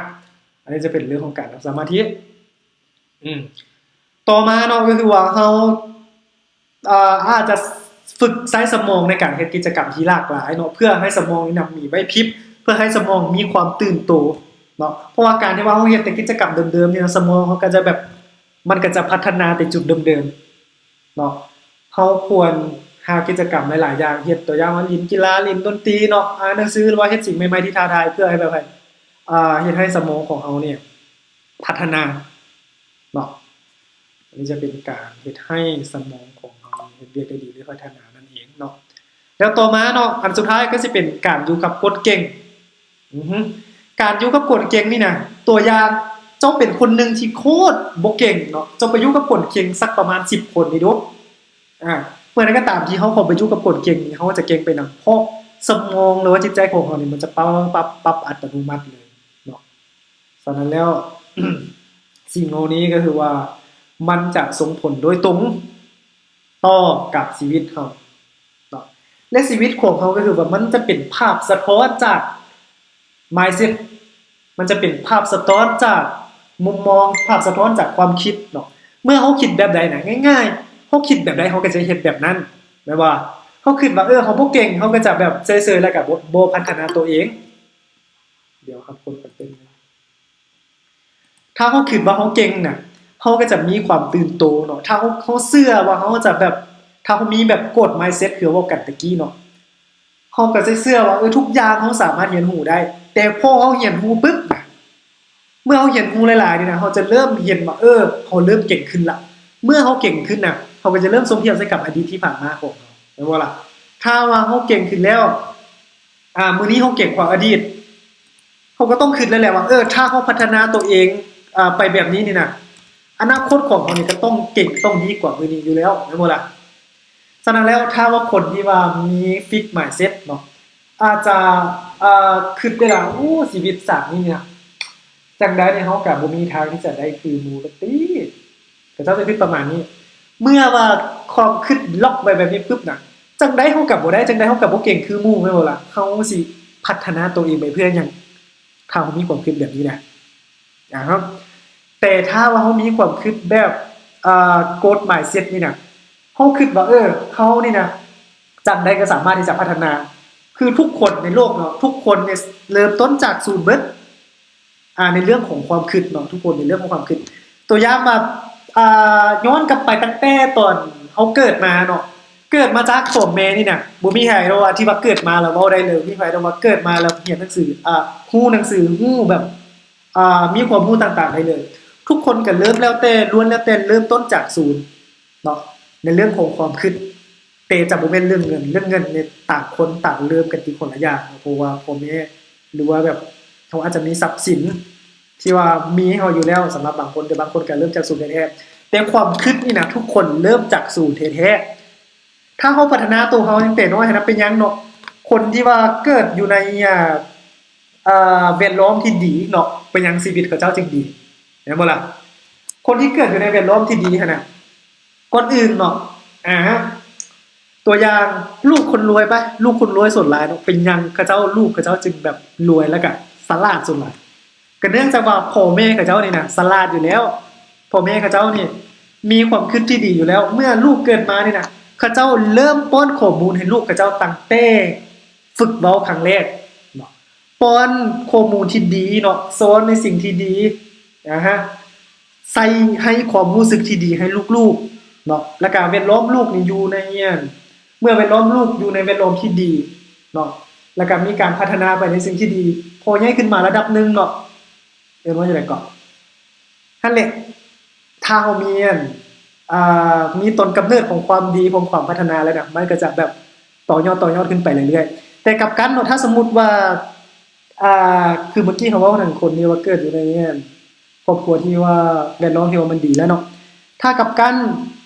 ອັນນີ້ຈະເປັນເລື່ອງຂອງການນັ່ງສະມາທິ. ອືມ ຕໍ່ມາເນາະ ກໍຄືວ່າເຮົາ ອາ ອາດຈະຝຶກໃຊ້ສະໝອງໃນການເຮັດກິດຈະກຳທີ່ຫຼາກຫຼາຍເນາະ ເພື່ອໃຫ້ສະໝອງນີ້ນະມີໄຫວພິບ ເພື່ອໃຫ້ສະໝອງມີຄວາມຕື່ນໂຕເນາະ. ເພາະວ່າການທີ່ວ່າເຮົາເຮັດແຕ່ກິດຈະກຳເດີມໆນີ້ນະ ສະໝອງເຮົາກໍຈະແບບ ມັນກໍຈະພັດທະນາແຕ່ຈຸດເດີມໆເນາະ. ເຮົາຄວນຫາກິດຈະກຳຫຼາຍໆຢ່າງເຮັດ ຕົວຢ່າງວ່າຫຼິ້ນກິລາ ຫຼິ້ນດົນຕີເນາະ ອ່ານໜັງສື ຫຼືວ່າເຮັດສິ່ງໃໝ່ໆທີ່ທ້າທາຍ ເພື່ອໃຫ້ແບບ ອາ ເຮັດໃຫ້ສະໝອງຂອງເຮົານີ້ພັດທະນາເນາະ. ອັນນີ້ຈະເປັນການເຮັດໃຫ້ສະໝອງຂອງເຮົາເຮັດວຽກໄດ້ດີ ຫຼືພັດທະນານັ້ນເອງເນາະ. ແລ້ວຕໍ່ມາເນາະ ອັນສຸດທ້າຍກໍຊິເປັນການຢູ່ກັບກົດເກງ. ອືຮຶ ການຢູ່ກັບກົດເກງນີ້ນະ ຕົວຢ່າງ ເຈົ້າເປັນຄົນໜຶ່ງທີ່ໂຄດບໍ່ເກັ່ງເນາະ ເຈົ້າໄປຢູ່ກັບກົດເກງສັກປະມານສິບຄົນນີ້ດູ. ອາ ເມື່ອໃດກໍຕາມທີ່ເຮົາເຂົ້າໄປຢູ່ກັບກົດເກງນີ້ ເຮົາຈະເກັ່ງໄປນຳ ເພາະສະໝອງ ຫຼືວ່າຈິດໃຈຂອງເຮົານີ້ ມັນຈະປັບ ປັບ ປັບອັດຕະໂນມັດເລີຍເນາະ. ສະນັ້ນແລ້ວ ສິ່ງເຫຼົ່ານີ້ກໍຄືວ່າ ມັນຈະສົ່ງຜົນໂດຍຕົງຕໍ່ກັບຊີວິດເຮົາເນາະ ແລະ ຊີວິດຂອງເຮົາກໍຄືວ່າ ມັນຈະເປັນພາບສະທ້ອນຈາກ mindset ມັນຈະເປັນພາບສະທ້ອນຈາກມຸມມອງ ພາບສະທ້ອນຈາກຄວາມຄິດເນາະ. ເມື່ອເຮົາຄິດແບບໃດນະ ງ່າຍໆ ເຮົາຄິດແບບໃດ ເຮົາກໍຈະເຮັດແບບນັ້ນ ແມ່ນບໍ່? ເຮົາຄິດວ່າ ເອີ ເຮົາບໍ່ເກັ່ງ ເຮົາກໍຈະແບບເຊີຍໆ ແລ້ວກໍບໍ່ ບໍ່ພັດທະນາຕົວເອງ. ດຽວຄັບຄົນກັນເປັນ ຖ້າເຮົາຄິດວ່າເຮົາເກັ່ງນະ ເຮົາກໍຈະມີຄວາມຕື່ນໂຕເນາະ. ຖ້າເຮົາ ເຮົາເຊື່ອວ່າເຮົາຈະແບບ ຖ້າເຮົາມີແບບ growth mindset ຄືເວົ້າກັນຕະກີ້ເນາະ ເຮົາກໍຈະເຊື່ອວ່າ ເອີ ທຸກຢ່າງເຮົາສາມາດຮຽນຮູ້ໄດ້. ແຕ່ພໍເຮົາຮຽນຮູ້ປຶບນະ ເມື່ອເຮົາຮຽນຮູ້ຫຼາຍໆນີ້ນະ ເຮົາຈະເລີ່ມເຫັນວ່າ ເອີ ເຮົາເລີ່ມເກັ່ງຂຶ້ນລະ. ເມື່ອເຮົາເກັ່ງຂຶ້ນນະ ເຮົາກໍຈະເລີ່ມສົມທຽບໃສ່ກັບອະດີດທີ່ຜ່ານມາຂອງເຮົາ ແມ່ນບໍ່ລະ? ຖ້າວ່າເຮົາເກັ່ງຂຶ້ນແລ້ວ ອາ ມື້ນີ້ເຮົາເກັ່ງກວ່າອະດີດ ເຮົາກໍຕ້ອງຄິດແລ້ວແຫຼະວ່າ ເອີ ຖ້າເຮົາພັດທະນາຕົວເອງ ອາ ໄປແບບນີ້ນີ້ນະ ອະນາຄົດຂອງເຮົານີ້ກໍຕ້ອງເກັ່ງ ຕ້ອງດີກວ່າມື້ນີ້ຢູ່ແລ້ວ ແມ່ນບໍ່ລະ? ສະນັ້ນແລ້ວ ຖ້າວ່າຄົນທີ່ວ່າມີ fixed mindset ເນາະ ອາດຈະ ອາ ຄິດໄດ້ວ່າ ໂອ້ ຊີວິດຊາດນີ້ນະ ຈັ່ງໃດນີ້ເຮົາກໍບໍ່ມີທາງທີ່ຈະໄດ້ຄືໝູ່ດອກຕິ. ເຂົາເຈົ້າຈະຄິດປະມານນີ້. ເມື່ອວ່າຄວາມຄິດລັອກໄວ້ແບບນີ້ປຶບນະ ຈັ່ງໃດເຮົາກໍບໍ່ໄດ້ ຈັ່ງໃດເຮົາກໍບໍ່ເກັ່ງຄືໝູ່ ແມ່ນບໍ່ລະ? ເຮົາຊິພັດທະນາຕົວເອງໄປເພື່ອຫຍັງ? ຖ້າເຮົາມີຄວາມຄິດແບບນີ້ນະ ອາ ແຕ່ຖ້າວ່າເຮົາມີຄວາມຄິດແບບ ເອີ growth mindset ນີ້ນະ ເຮົາຄິດວ່າ ເອີ ເຮົານີ້ນະ ຈັ່ງໃດກໍສາມາດທີ່ຈະພັດທະນາ ຄືທຸກຄົນໃນໂລກເນາະ ທຸກຄົນນີ້ເລີ່ມຕົ້ນຈາກສູນເບິດ. ອ່າ ໃນເລື່ອງຂອງຄວາມຄິດເນາະ ທຸກຄົນໃນເລື່ອງຂອງຄວາມຄິດ ຕົວຢ່າງວ່າ ອ່າ ຍ້ອນກັບໄປຕັ້ງແຕ່ຕອນເຮົາເກີດມາເນາະ ເກີດມາຈາກທ້ອງແມ່ນີ້ນະ ບໍ່ມີໃຜດອກວ່າທີ່ວ່າເກີດມາແລ້ວເວົ້າໄດ້ເລີຍ ບໍ່ມີໃຜດອກວ່າເກີດມາແລ້ວຮຽນໜັງສື ອ່າ ຮູ້ໜັງສື ຮູ້ແບບ ອ່າ ມີຄວາມຮູ້ຕ່າງໆໄດ້ເລີຍ. ທຸກຄົນກໍເລີ່ມແລ້ວແຕ່ ລ້ວນແລ້ວແຕ່ເລີ່ມຕົ້ນຈາກສູນເນາະ ໃນເລື່ອງຂອງຄວາມຄິດ. ແຕ່ຈະບໍ່ແມ່ນເລື່ອງເງິນ ເລື່ອງເງິນນີ້ຕ່າງຄົນຕ່າງເລີ່ມກັນທີ່ຄົນລະຢ່າງເນາະ ເພາະວ່າພໍ່ແມ່ ຫຼືວ່າແບບເຮົາອາດຈະມີຊັບສິນທີ່ວ່າມີໃຫ້ເຮົາຢູ່ແລ້ວ ສຳລັບບາງຄົນ ແຕ່ບາງຄົນກໍເລີ່ມຈາກສູນແທ້ໆ. ແຕ່ຄວາມຄິດນີ້ນະ ທຸກຄົນເລີ່ມຈາກສູນແທ້ໆ. ຖ້າເຮົາພັດທະນາໂຕເຮົາຕັ້ງແຕ່ນ້ອຍຫັ້ນນະ ເປັນຫຍັງເນາະ ຄົນທີ່ວ່າເກີດຢູ່ໃນ ອ່າ ອ່າ ແວດລ້ອມທີ່ດີເນາະ ເປັນຫຍັງຊີວິດເຂົາເຈົ້າຈຶ່ງດີ ແມ່ນບໍ່ລະ? ຄົນທີ່ເກີດຢູ່ໃນແວດລ້ອມທີ່ດີຫັ້ນນະ ກ່ອນອື່ນເນາະ ອາ ຕົວຢ່າງ ລູກຄົນລວຍໄປ ລູກຄົນລວຍສ່ວນຫຼາຍເນາະ ເປັນຫຍັງເຂົາເຈົ້າ ລູກເຂົາເຈົ້າຈຶ່ງແບບລວຍ ແລ້ວກະສະຫຼາດສ່ວນຫຼາຍ? ກໍເນື່ອງຈາກວ່າພໍ່ແມ່ເຂົາເຈົ້ານີ້ນະສະຫຼາດຢູ່ແລ້ວ ພໍ່ແມ່ເຂົາເຈົ້ານີ້ມີຄວາມຄິດທີ່ດີຢູ່ແລ້ວ. ເມື່ອລູກເກີດມານີ້ນະ ເຂົາເຈົ້າເລີ່ມປ້ອນຂໍ້ມູນໃຫ້ລູກເຂົາເຈົ້າຕັ້ງແຕ່ຝຶກເວົ້າຄັ້ງແລກເນາະ ປ້ອນຂໍ້ມູນທີ່ດີເນາະ ສອນໃນສິ່ງທີ່ດີ ອາຮະ ໃສ່ ໃຫ້ຄວາມຮູ້ສຶກທີ່ດີໃຫ້ລູກໆເນາະ ແລ້ວກະແວດລ້ອມລູກນີ້ຢູ່ໃນ ເມື່ອແວດລ້ອມລູກຢູ່ໃນແວດລ້ອມທີ່ດີເນາະ ແລ້ວກະມີການພັດທະນາໄປໃນສິ່ງທີ່ດີ ພໍໃຫຍ່ຂຶ້ນມາລະດັບໜຶ່ງເນາະ ເອີ້ນວ່າຈັ່ງໃດເກາະ ຫັ້ນແຫຼະ ຖ້າເຮົາມີອັນ ອ່າ ມີຕົ້ນກຳເນີດຂອງຄວາມດີ ຂອງຄວາມພັດທະນາແລ້ວນະ ມັນກໍຈະແບບຕໍ່ຍອດ ຕໍ່ຍອດຂຶ້ນໄປເລື້ອຍໆ. ແຕ່ກັບກັນເນາະ ຖ້າສົມມຸດວ່າ ອ່າ ຄືເມື່ອກີ້ເຮົາເວົ້າເຖິງຄົນທີ່ວ່າເກີດຢູ່ໃນອັນ ຄອບຄົວທີ່ວ່າ ແວດລ້ອມທີ່ວ່າມັນດີແລ້ວເນາະ. ຖ້າກັບກັນ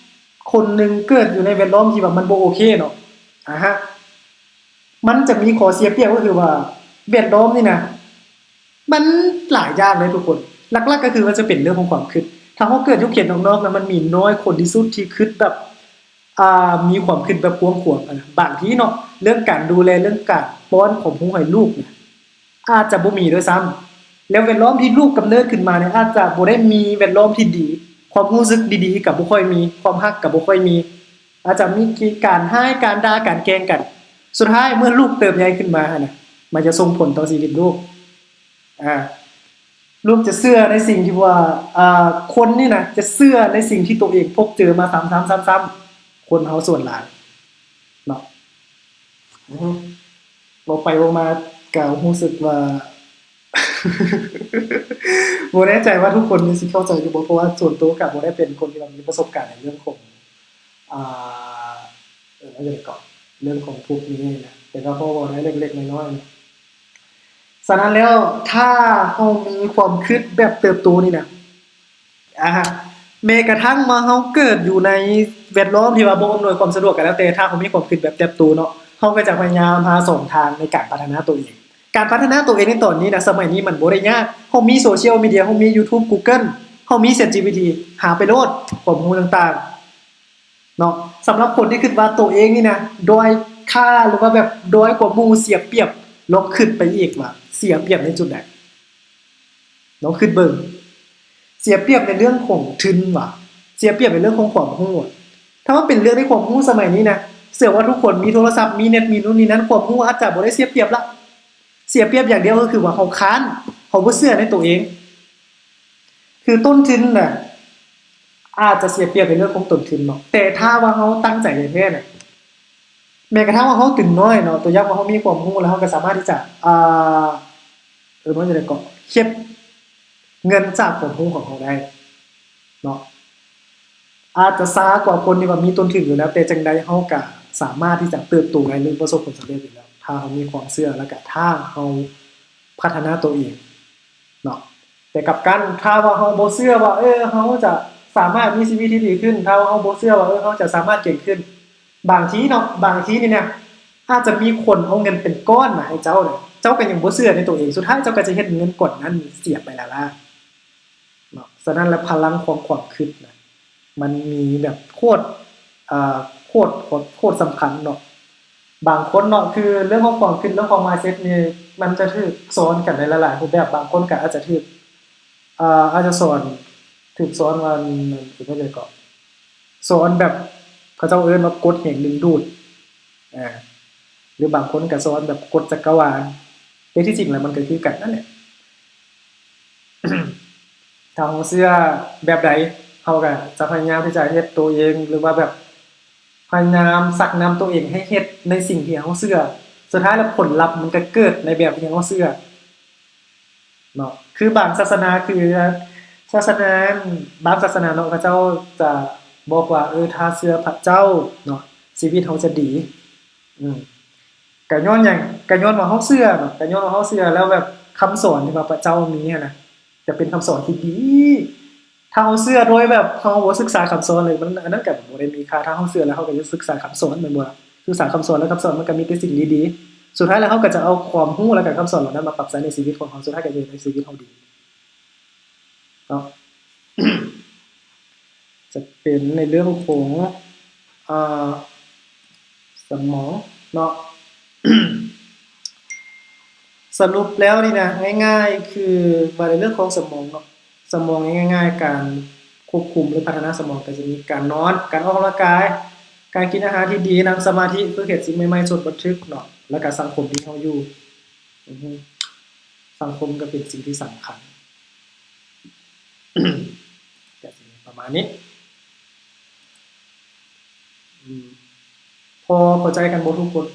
ຄົນໜຶ່ງເກີດຢູ່ໃນແວດລ້ອມທີ່ວ່າມັນບໍ່ໂອເຄເນາະ ອາຮະ ມັນຈະມີຂໍ້ເສຍປຽບ ກໍຄືວ່າແວດລ້ອມນີ້ນະ ມັນຫຼາຍຢ່າງເລີຍທຸກຄົນ. ຫຼັກໆ ກໍຄືວ່າຈະເປັນເລື່ອງຂອງຄວາມຄິດ. ຖ້າເຮົາເກີດຢູ່ເຂດນອກໆ ນະ ມັນມີນ້ອຍຄົນທີ່ສຸດທີ່ຄິດແບບ ອ່າ ມີຄວາມຄິດແບບກວ້າງຂວາງນະ. ບາງທີເນາະ ເລື່ອງການດູແລ ເລື່ອງການປ້ອນຄວາມຮູ້ໃຫ້ລູກນະ ອາດຈະບໍ່ມີດ້ວຍຊ້ຳ. ແລ້ວແວດລ້ອມທີ່ລູກກຳເນີດຂຶ້ນມານີ້ ອາດຈະບໍ່ໄດ້ມີແວດລ້ອມທີ່ດີ, ຄວາມຮູ້ສຶກດີໆກໍບໍ່ຄ່ອຍມີ, ຄວາມຮັກກໍບໍ່ຄ່ອຍມີ, ອາດຈະມີການຮ້າຍ, ການດ່າ, ການແກ່ງກັນ. ສຸດທ້າຍເມື່ອລູກເຕີບໃຫຍ່ຂຶ້ນມາຫັ້ນນະ ມັນຈະສົ່ງຜົນຕໍ່ຊີວິດລູກ. ອາ ລູກຈະເຊື່ອໃນສິ່ງທີ່ວ່າ ອາ ຄົນນີ້ນະ ຈະເຊື່ອໃນສິ່ງທີ່ຕົວເອງພົບເຈີມາຊ້ຳໆໆໆ. ຄົນເຮົາສ່ວນຫຼາຍເນາະ ອືຮຶ ເວົ້າໄປເວົ້າມາກໍຮູ້ສຶກວ່າ ບໍ່ແນ່ໃຈວ່າທຸກຄົນນີ້ຊິເຂົ້າໃຈຢູ່ບໍ່ ເພາະວ່າສ່ວນໂຕກໍບໍ່ໄດ້ເປັນຄົນທີ່ວ່າມີປະສົບການໃນເລື່ອງຂອງ ອ່າ ເອີ້ນວ່າຈັ່ງໃດເກາະ ເລື່ອງຂອງພວກນີ້ນະ ແຕ່ກໍພໍເວົ້າໄດ້ເລັກໆນ້ອຍໆນະ. ສະນັ້ນແລ້ວ ຖ້າເຮົາມີຄວາມຄິດແບບເຕີບໂຕນີ້ນະ ອາ ແມ້ກະທັ່ງວ່າເຮົາເກີດຢູ່ໃນແວດລ້ອມທີ່ວ່າບໍ່ອຳນວຍຄວາມສະດວກກໍແລ້ວແຕ່ ຖ້າເຮົາມີຄວາມຄິດແບບເຕີບໂຕເນາະ ເຮົາກໍຈະພະຍາຍາມຫາຊ່ອງທາງໃນການພັດທະນາຕົວເອງ. ການພັດທະນາຕົວເອງໃນຕອນນີ້ນະ ສະໄໝນີ້ມັນບໍ່ໄດ້ຍາກ. ເຮົາມີໂຊຊຽວມີເດຍ, ເຮົາມີຢູທູບ, ກູເກີນ, ເຮົາມີແຊັດຈີພີທີ, ຫາໄປໂລດ ຄວາມຮູ້ຕ່າງໆເນາະ. ສຳລັບຄົນທີ່ຄິດວ່າຕົວເອງນີ້ນະ ດ້ອຍຄ່າ ຫຼືວ່າແບບດ້ອຍກວ່າໝູ່, ເສຍປຽບ, ລອງຄິດໄປອີກວ່າເສຍປຽບໃນຈຸດໃດ? ລອງຄິດເບິ່ງ ເສຍປຽບໃນເລື່ອງຂອງທຶນຫວາ? ເສຍປຽບໃນເລື່ອງຂອງຄວາມຮູ້ຫວາ? ຖ້າວ່າເປັນເລື່ອງໃນຄວາມຮູ້ສະໄໝນີ້ນະ ເຊື່ອວ່າທຸກຄົນມີໂທລະສັບ, ມີເນັດ, ມີໂນ່ນມີນັ້ນ, ຄວາມຮູ້ອາດຈະບໍ່ໄດ້ເສຍປຽບລະ. ເສຍປຽບຢ່າງດຽວກໍຄືວ່າເຮົາຄ້ານ, ເຮົາບໍ່ເຊື່ອໃນຕົວເອງ. ຄືຕົ້ນທຶນນະ ອາດຈະເສຍປຽບໃນເລື່ອງຂອງຕົ້ນທຶນເນາະ, ແຕ່ຖ້າວ່າເຮົາຕັ້ງໃຈແທ້ໆນະ ແມ້ກະທັ່ງວ່າເຮົາທຶນນ້ອຍເນາະ, ຕົວຢ່າງວ່າເຮົາມີຄວາມຮູ້ແລ້ວ ເຮົາກໍສາມາດທີ່ຈະ ອ່າ ເອີ້ນວ່າຈັ່ງໃດເກາະ ເກັບເງິນຈາກຄວາມຮູ້ຂອງເຮົາໄດ້ເນາະ. ອາດຈະຊ້າກວ່າຄົນທີ່ວ່າມີຕົ້ນທຶນຢູ່ແລ້ວ, ແຕ່ຈັ່ງໃດເຮົາກໍສາມາດທີ່ຈະເຕີບໂຕໄດ້ ຫຼື ປະສົບຜົນສຳເລັດຢູ່ແລ້ວ ຖ້າເຮົາມີຄວາມເຊື່ອ ແລ້ວກໍຖ້າເຮົາພັດທະນາຕົວເອງເນາະ. ແຕ່ກັບກັນ ຖ້າວ່າເຮົາບໍ່ເຊື່ອວ່າ ເອີ ເຮົາຈະສາມາດມີຊີວິດທີ່ດີຂຶ້ນ, ຖ້າວ່າເຮົາບໍ່ເຊື່ອວ່າ ເອີ ເຮົາຈະສາມາດເກັ່ງຂຶ້ນ, ບາງທີເນາະ ບາງທີນີ້ນະ ອາດຈະມີຄົນເອົາເງິນເປັນກ້ອນມາໃຫ້ເຈົ້ານະ, ເຈົ້າກໍຍັງບໍ່ເຊື່ອໃນຕົວເອງ, ສຸດທ້າຍເຈົ້າກໍຈະເຮັດເງິນກ້ອນນັ້ນເສຍໄປລ້າໆເນາະ. ສະນັ້ນລະ ພະລັງຂອງຄວາມຄິດນະ ມັນມີແບບໂຄດ ເອີ ໂຄດ ໂຄດ ໂຄດສຳຄັນເນາະ. ບາງຄົນເນາະ ຄືເລື່ອງຂອງຄວາມຄິດ ເລື່ອງຂອງ mindset ນີ້ ມັນຈະຖືກສອນກັນໃນຫຼາຍໆຮູບແບບ. ບາງຄົນກໍອາດຈະຖືກ ອ່າ ອາດຈະສອນ ຖືກສອນວ່າ ເອີ້ນວ່າຈັ່ງໃດເກາະ ສອນແບບ ເຂົາເຈົ້າເອີ້ນວ່າກົດແຮງດຶງດູດ ອາ ຫຼືບາງຄົນກໍສອນແບບກົດຈັກກະວານ, ແຕ່ທີ່ຈິງແລ້ວມັນກໍຄືກັນນັ້ນແຫຼະ. ຖ້າເຮົາເຊື່ອແບບໃດ ເຮົາກໍຈະພະຍາຍາມທີ່ຈະເຮັດໂຕເອງ ຫຼືວ່າແບບພະຍາຍາມຊັກນຳໂຕເອງໃຫ້ເຮັດໃນສິ່ງທີ່ເຮົາເຊື່ອ, ສຸດທ້າຍແລ້ວຜົນລັບມັນກໍເກີດໃນແບບທີ່ເຮົາເຊື່ອເນາະ. ຄືບາງສາສະໜາ ຄືສາສະໜາ ບາງສາສະໜາເນາະ ເຂົາເຈົ້າຈະບອກວ່າ ເອີ ຖ້າເຊື່ອພະເຈົ້າເນາະ ຊີວິດເຮົາຈະດີ. ອືມ ກະຍ້ອນຫຍັງ? ກະຍ້ອນວ່າເຮົາເຊື່ອເນາະ, ກະຍ້ອນວ່າເຮົາເຊື່ອ ແລ້ວແບບຄຳສອນທີ່ວ່າພະເຈົ້າມີຫັ້ນນະ ຈະເປັນຄຳສອນທີ່ດີ. ຖ້າເຮົາເຊື່ອໂດຍແບບເຮົາບໍ່ສຶກສາຄຳສອນເລີຍ ມັນ ອັນນັ້ນກະບໍ່ໄດ້ມີຄ່າ. ຖ້າເຮົາເຊື່ອແລ້ວ ເຮົາກະຈະສຶກສາຄຳສອນ ແມ່ນບໍ່ລະ? ສຶກສາຄຳສອນ ແລ້ວຄຳສອນມັນກະມີແຕ່ສິ່ງດີໆ. ສຸດທ້າຍແລ້ວ ເຮົາກະຈະເອົາຄວາມຮູ້ ແລະກະຄຳສອນເຫຼົ່ານັ້ນມາປັບໃຊ້ໃນຊີວິດຂອງເຮົາ, ສຸດທ້າຍກະຈະເຮັດໃຫ້ຊີວິດເຮົາດີເນາະ. ຈະເປັນໃນເລື່ອງຂອງ ອ່າ ສະໝອງເນາະ. ສະຫຼຸບແລ້ວນີ້ນະ ງ່າຍໆ ຄືວ່າໃນເລື່ອງຂອງສະໝອງເນາະ, ສະໝອງງ່າຍໆ ການຄວບຄຸມ ຫຼື ພັດທະນາສະໝອງ ກໍຈະມີການນອນ, ການອອກກຳລັງກາຍ, ການກິນອາຫານທີ່ດີ, ນັ່ງສະມາທິ, ຝຶກເຮັດສິ່ງໃໝ່ໆ, ຈົດບັນທຶກເນາະ, ແລ້ວກໍສັງຄົມທີ່ເຮົາຢູ່. ອືຮຶ ສັງຄົມກໍເປັນສິ່ງທີ່ສຳຄັນ. ກໍຊິມີປະມານນີ້. ອືມ ພໍເຂົ້າໃຈກັນບໍ່ທຸກຄົນ?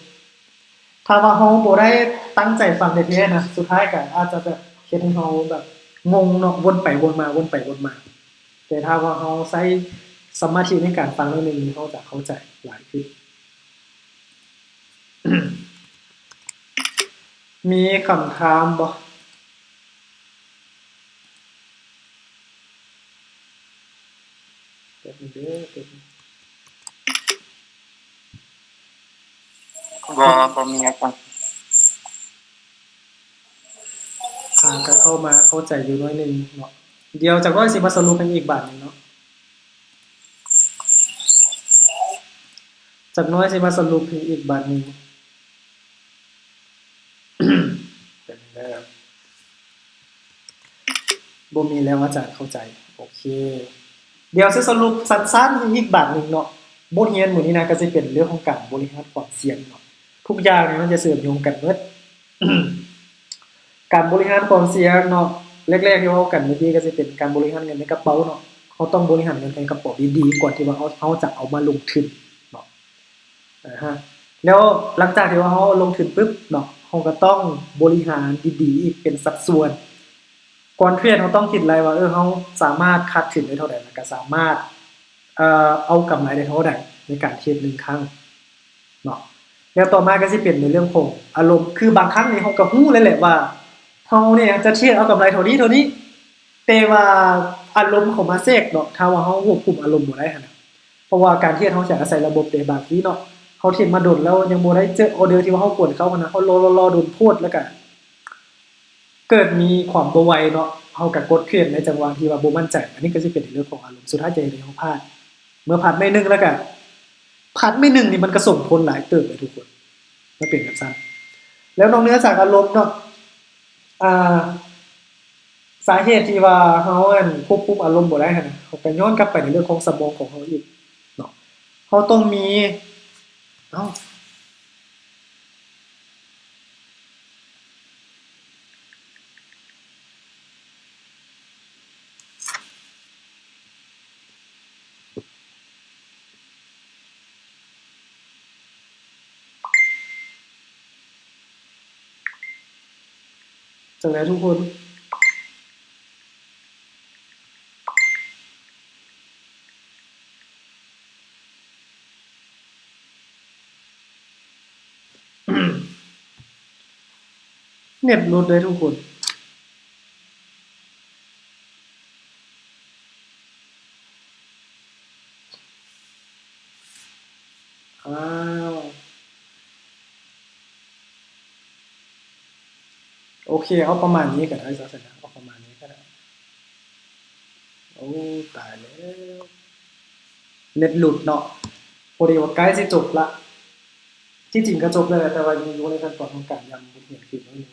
ຖ້າວ່າເຮົາບໍ່ໄດ້ຕັ້ງໃຈຟັງແທ້ໆນະ ສຸດທ້າຍກໍອາດຈະແບບເຮັດໃຫ້ເຮົາແບບງົງເນາະ, ວົນໄປວົນມາ, ວົນໄປວົນມາ. ແຕ່ຖ້າວ່າເຮົາໃຊ້ສະມາທິໃນການຟັງໜ້ອຍໜຶ່ງ ເຮົາຈະເຂົ້າໃຈຫຼາຍຂຶ້ນ. ມີຄຳຖາມບໍ່? ແປັບໜຶ່ງເດີ ແປັບໜຶ່ງ. ບໍ່ ບໍ່ມີອາຈານ. ຫາກໍເຂົ້າມາເຂົ້າໃຈຢູ່ໜ້ອຍໜຶ່ງເນາະ. ດຽວຈັກໜ້ອຍຊິມາສະຫຼຸບໃຫ້ອີກບາດໜຶ່ງເນາະ. ຈັກໜ້ອຍຊິມາສະຫຼຸບໃຫ້ອີກບາດໜຶ່ງ. ເປັນແບບ ບໍ່ມີແລ້ວ ອາຈານເຂົ້າໃຈ. ໂອເຄ ດຽວຊິສະຫຼຸບສັ້ນໆໃຫ້ອີກບາດໜຶ່ງເນາະ. ບົດຮຽນມື້ນີ້ນະ ກໍຊິເປັນເລື່ອງຂອງການບໍລິຫານຄວາມສ່ຽງເນາະ. ທຸກຢ່າງນີ້ມັນຈະເຊື່ອມໂຍງກັນໝົດ. ການບໍລິຫານຄວາມສ່ຽງເນາະ ແລກໆທີ່ເວົ້າກັນເມື່ອກີ້ກໍຊິເປັນການບໍລິຫານເງິນໃນກະເປົາເນາະ. ເຮົາຕ້ອງບໍລິຫານເງິນໃນກະເປົາດີໆ ກ່ອນທີ່ວ່າເຮົາ ເຮົາຈະເອົາມາລົງທຶນເນາະ. ອາຮະ ແລ້ວຫຼັງຈາກທີ່ວ່າເຮົາລົງທຶນປຶບເນາະ ເຮົາກໍຕ້ອງບໍລິຫານດີໆອີກເປັນສັດສ່ວນ. ກ່ອນເທຣດເຮົາຕ້ອງຄິດໄລ່ວ່າ ເອີ ເຮົາສາມາດຄາດທຶນໄດ້ເທົ່າໃດ ແລ້ວກໍສາມາດ ເອີ ເອົາກຳໄລໄດ້ເທົ່າໃດໃນການເທຣດໜຶ່ງຄັ້ງເນາະ. ແລ້ວຕໍ່ມາກໍຊິເປັນໃນເລື່ອງຂອງອາລົມ ຄືບາງຄັ້ງນີ້ເຮົາກໍຮູ້ແລ້ວແຫຼະວ່າ ເຮົານີ້ຈະເທຣດເອົາກຳໄລເທົ່ານີ້ເທົ່ານີ້ ແຕ່ວ່າອາລົມເຂົ້າມາແຊກເນາະ. ຖ້າວ່າເຮົາຄວບຄຸມອາລົມບໍ່ໄດ້ຫັ້ນນະ ເພາະວ່າການເທຣດເຮົາຈະອາໄສລະບົບເດ້. ບາງທີເນາະ ເຮົາເທຣດມາດົນແລ້ວຍັງບໍ່ໄດ້ເຈີອໍເດີທີ່ວ່າເຮົາຄວນເຂົ້າຫັ້ນນະ ເຮົາລໍໆດົນໂພດ ແລ້ວກະເກີດມີຄວາມບໍ່ໄວເນາະ ເຮົາກະກົດເທຣດໃນຈັງຫວະທີ່ວ່າບໍ່ໝັ້ນໃຈ. ອັນນີ້ກໍຊິເປັນໃນເລື່ອງຂອງອາລົມ ສຸດທ້າຍຈະເຮັດໃຫ້ເຮົາພາດ. ເມື່ອພາດໄມ້ໜຶ່ງແລ້ວກະ ພາດໄມ້ໜຶ່ງນີ້ມັນກະສົ່ງຜົນຫຼາຍເຕີບເລີຍທຸກຄົນ ມັນເປັນຈັ່ງຊັ້ນ. ແລ້ວນອກເໜືອຈາກອາລົມເນາະ ອ່າ ສາເຫດທີ່ວ່າເຮົາ ອັນ ຄວບຄຸມອາລົມບໍ່ໄດ້ຫັ້ນນະ ເຮົາກໍຍ້ອນກັບໄປໃນເລື່ອງຂອງສະໝອງຂອງເຮົາອີກເນາະ. ເຮົາຕ້ອງມີ ເອົ້າ ຈັ່ງໃດທຸກຄົນ? ເນັດຫຼຸດເລີຍທຸກຄົນ. ອ້າວ ໂອເຄ ເອົາປະມານນີ້ກໍໄດ້ຊະຊັ້ນນະ ເອົາປະມານນີ້ກໍໄດ້. ໂອ້ ຕາຍແລ້ວ ເນັດຫຼຸດເນາະ. ພໍດີວ່າໃກ້ຊິຈົບລະ ທີ່ຈິງກໍຈົບແລ້ວແຫຼະ ແຕ່ວ່າຍັງຢູ່ໃນຂັ້ນຕອນຂອງການຢ້ຳບົດຮຽນຄືນໜ້ອຍໜຶ່ງ.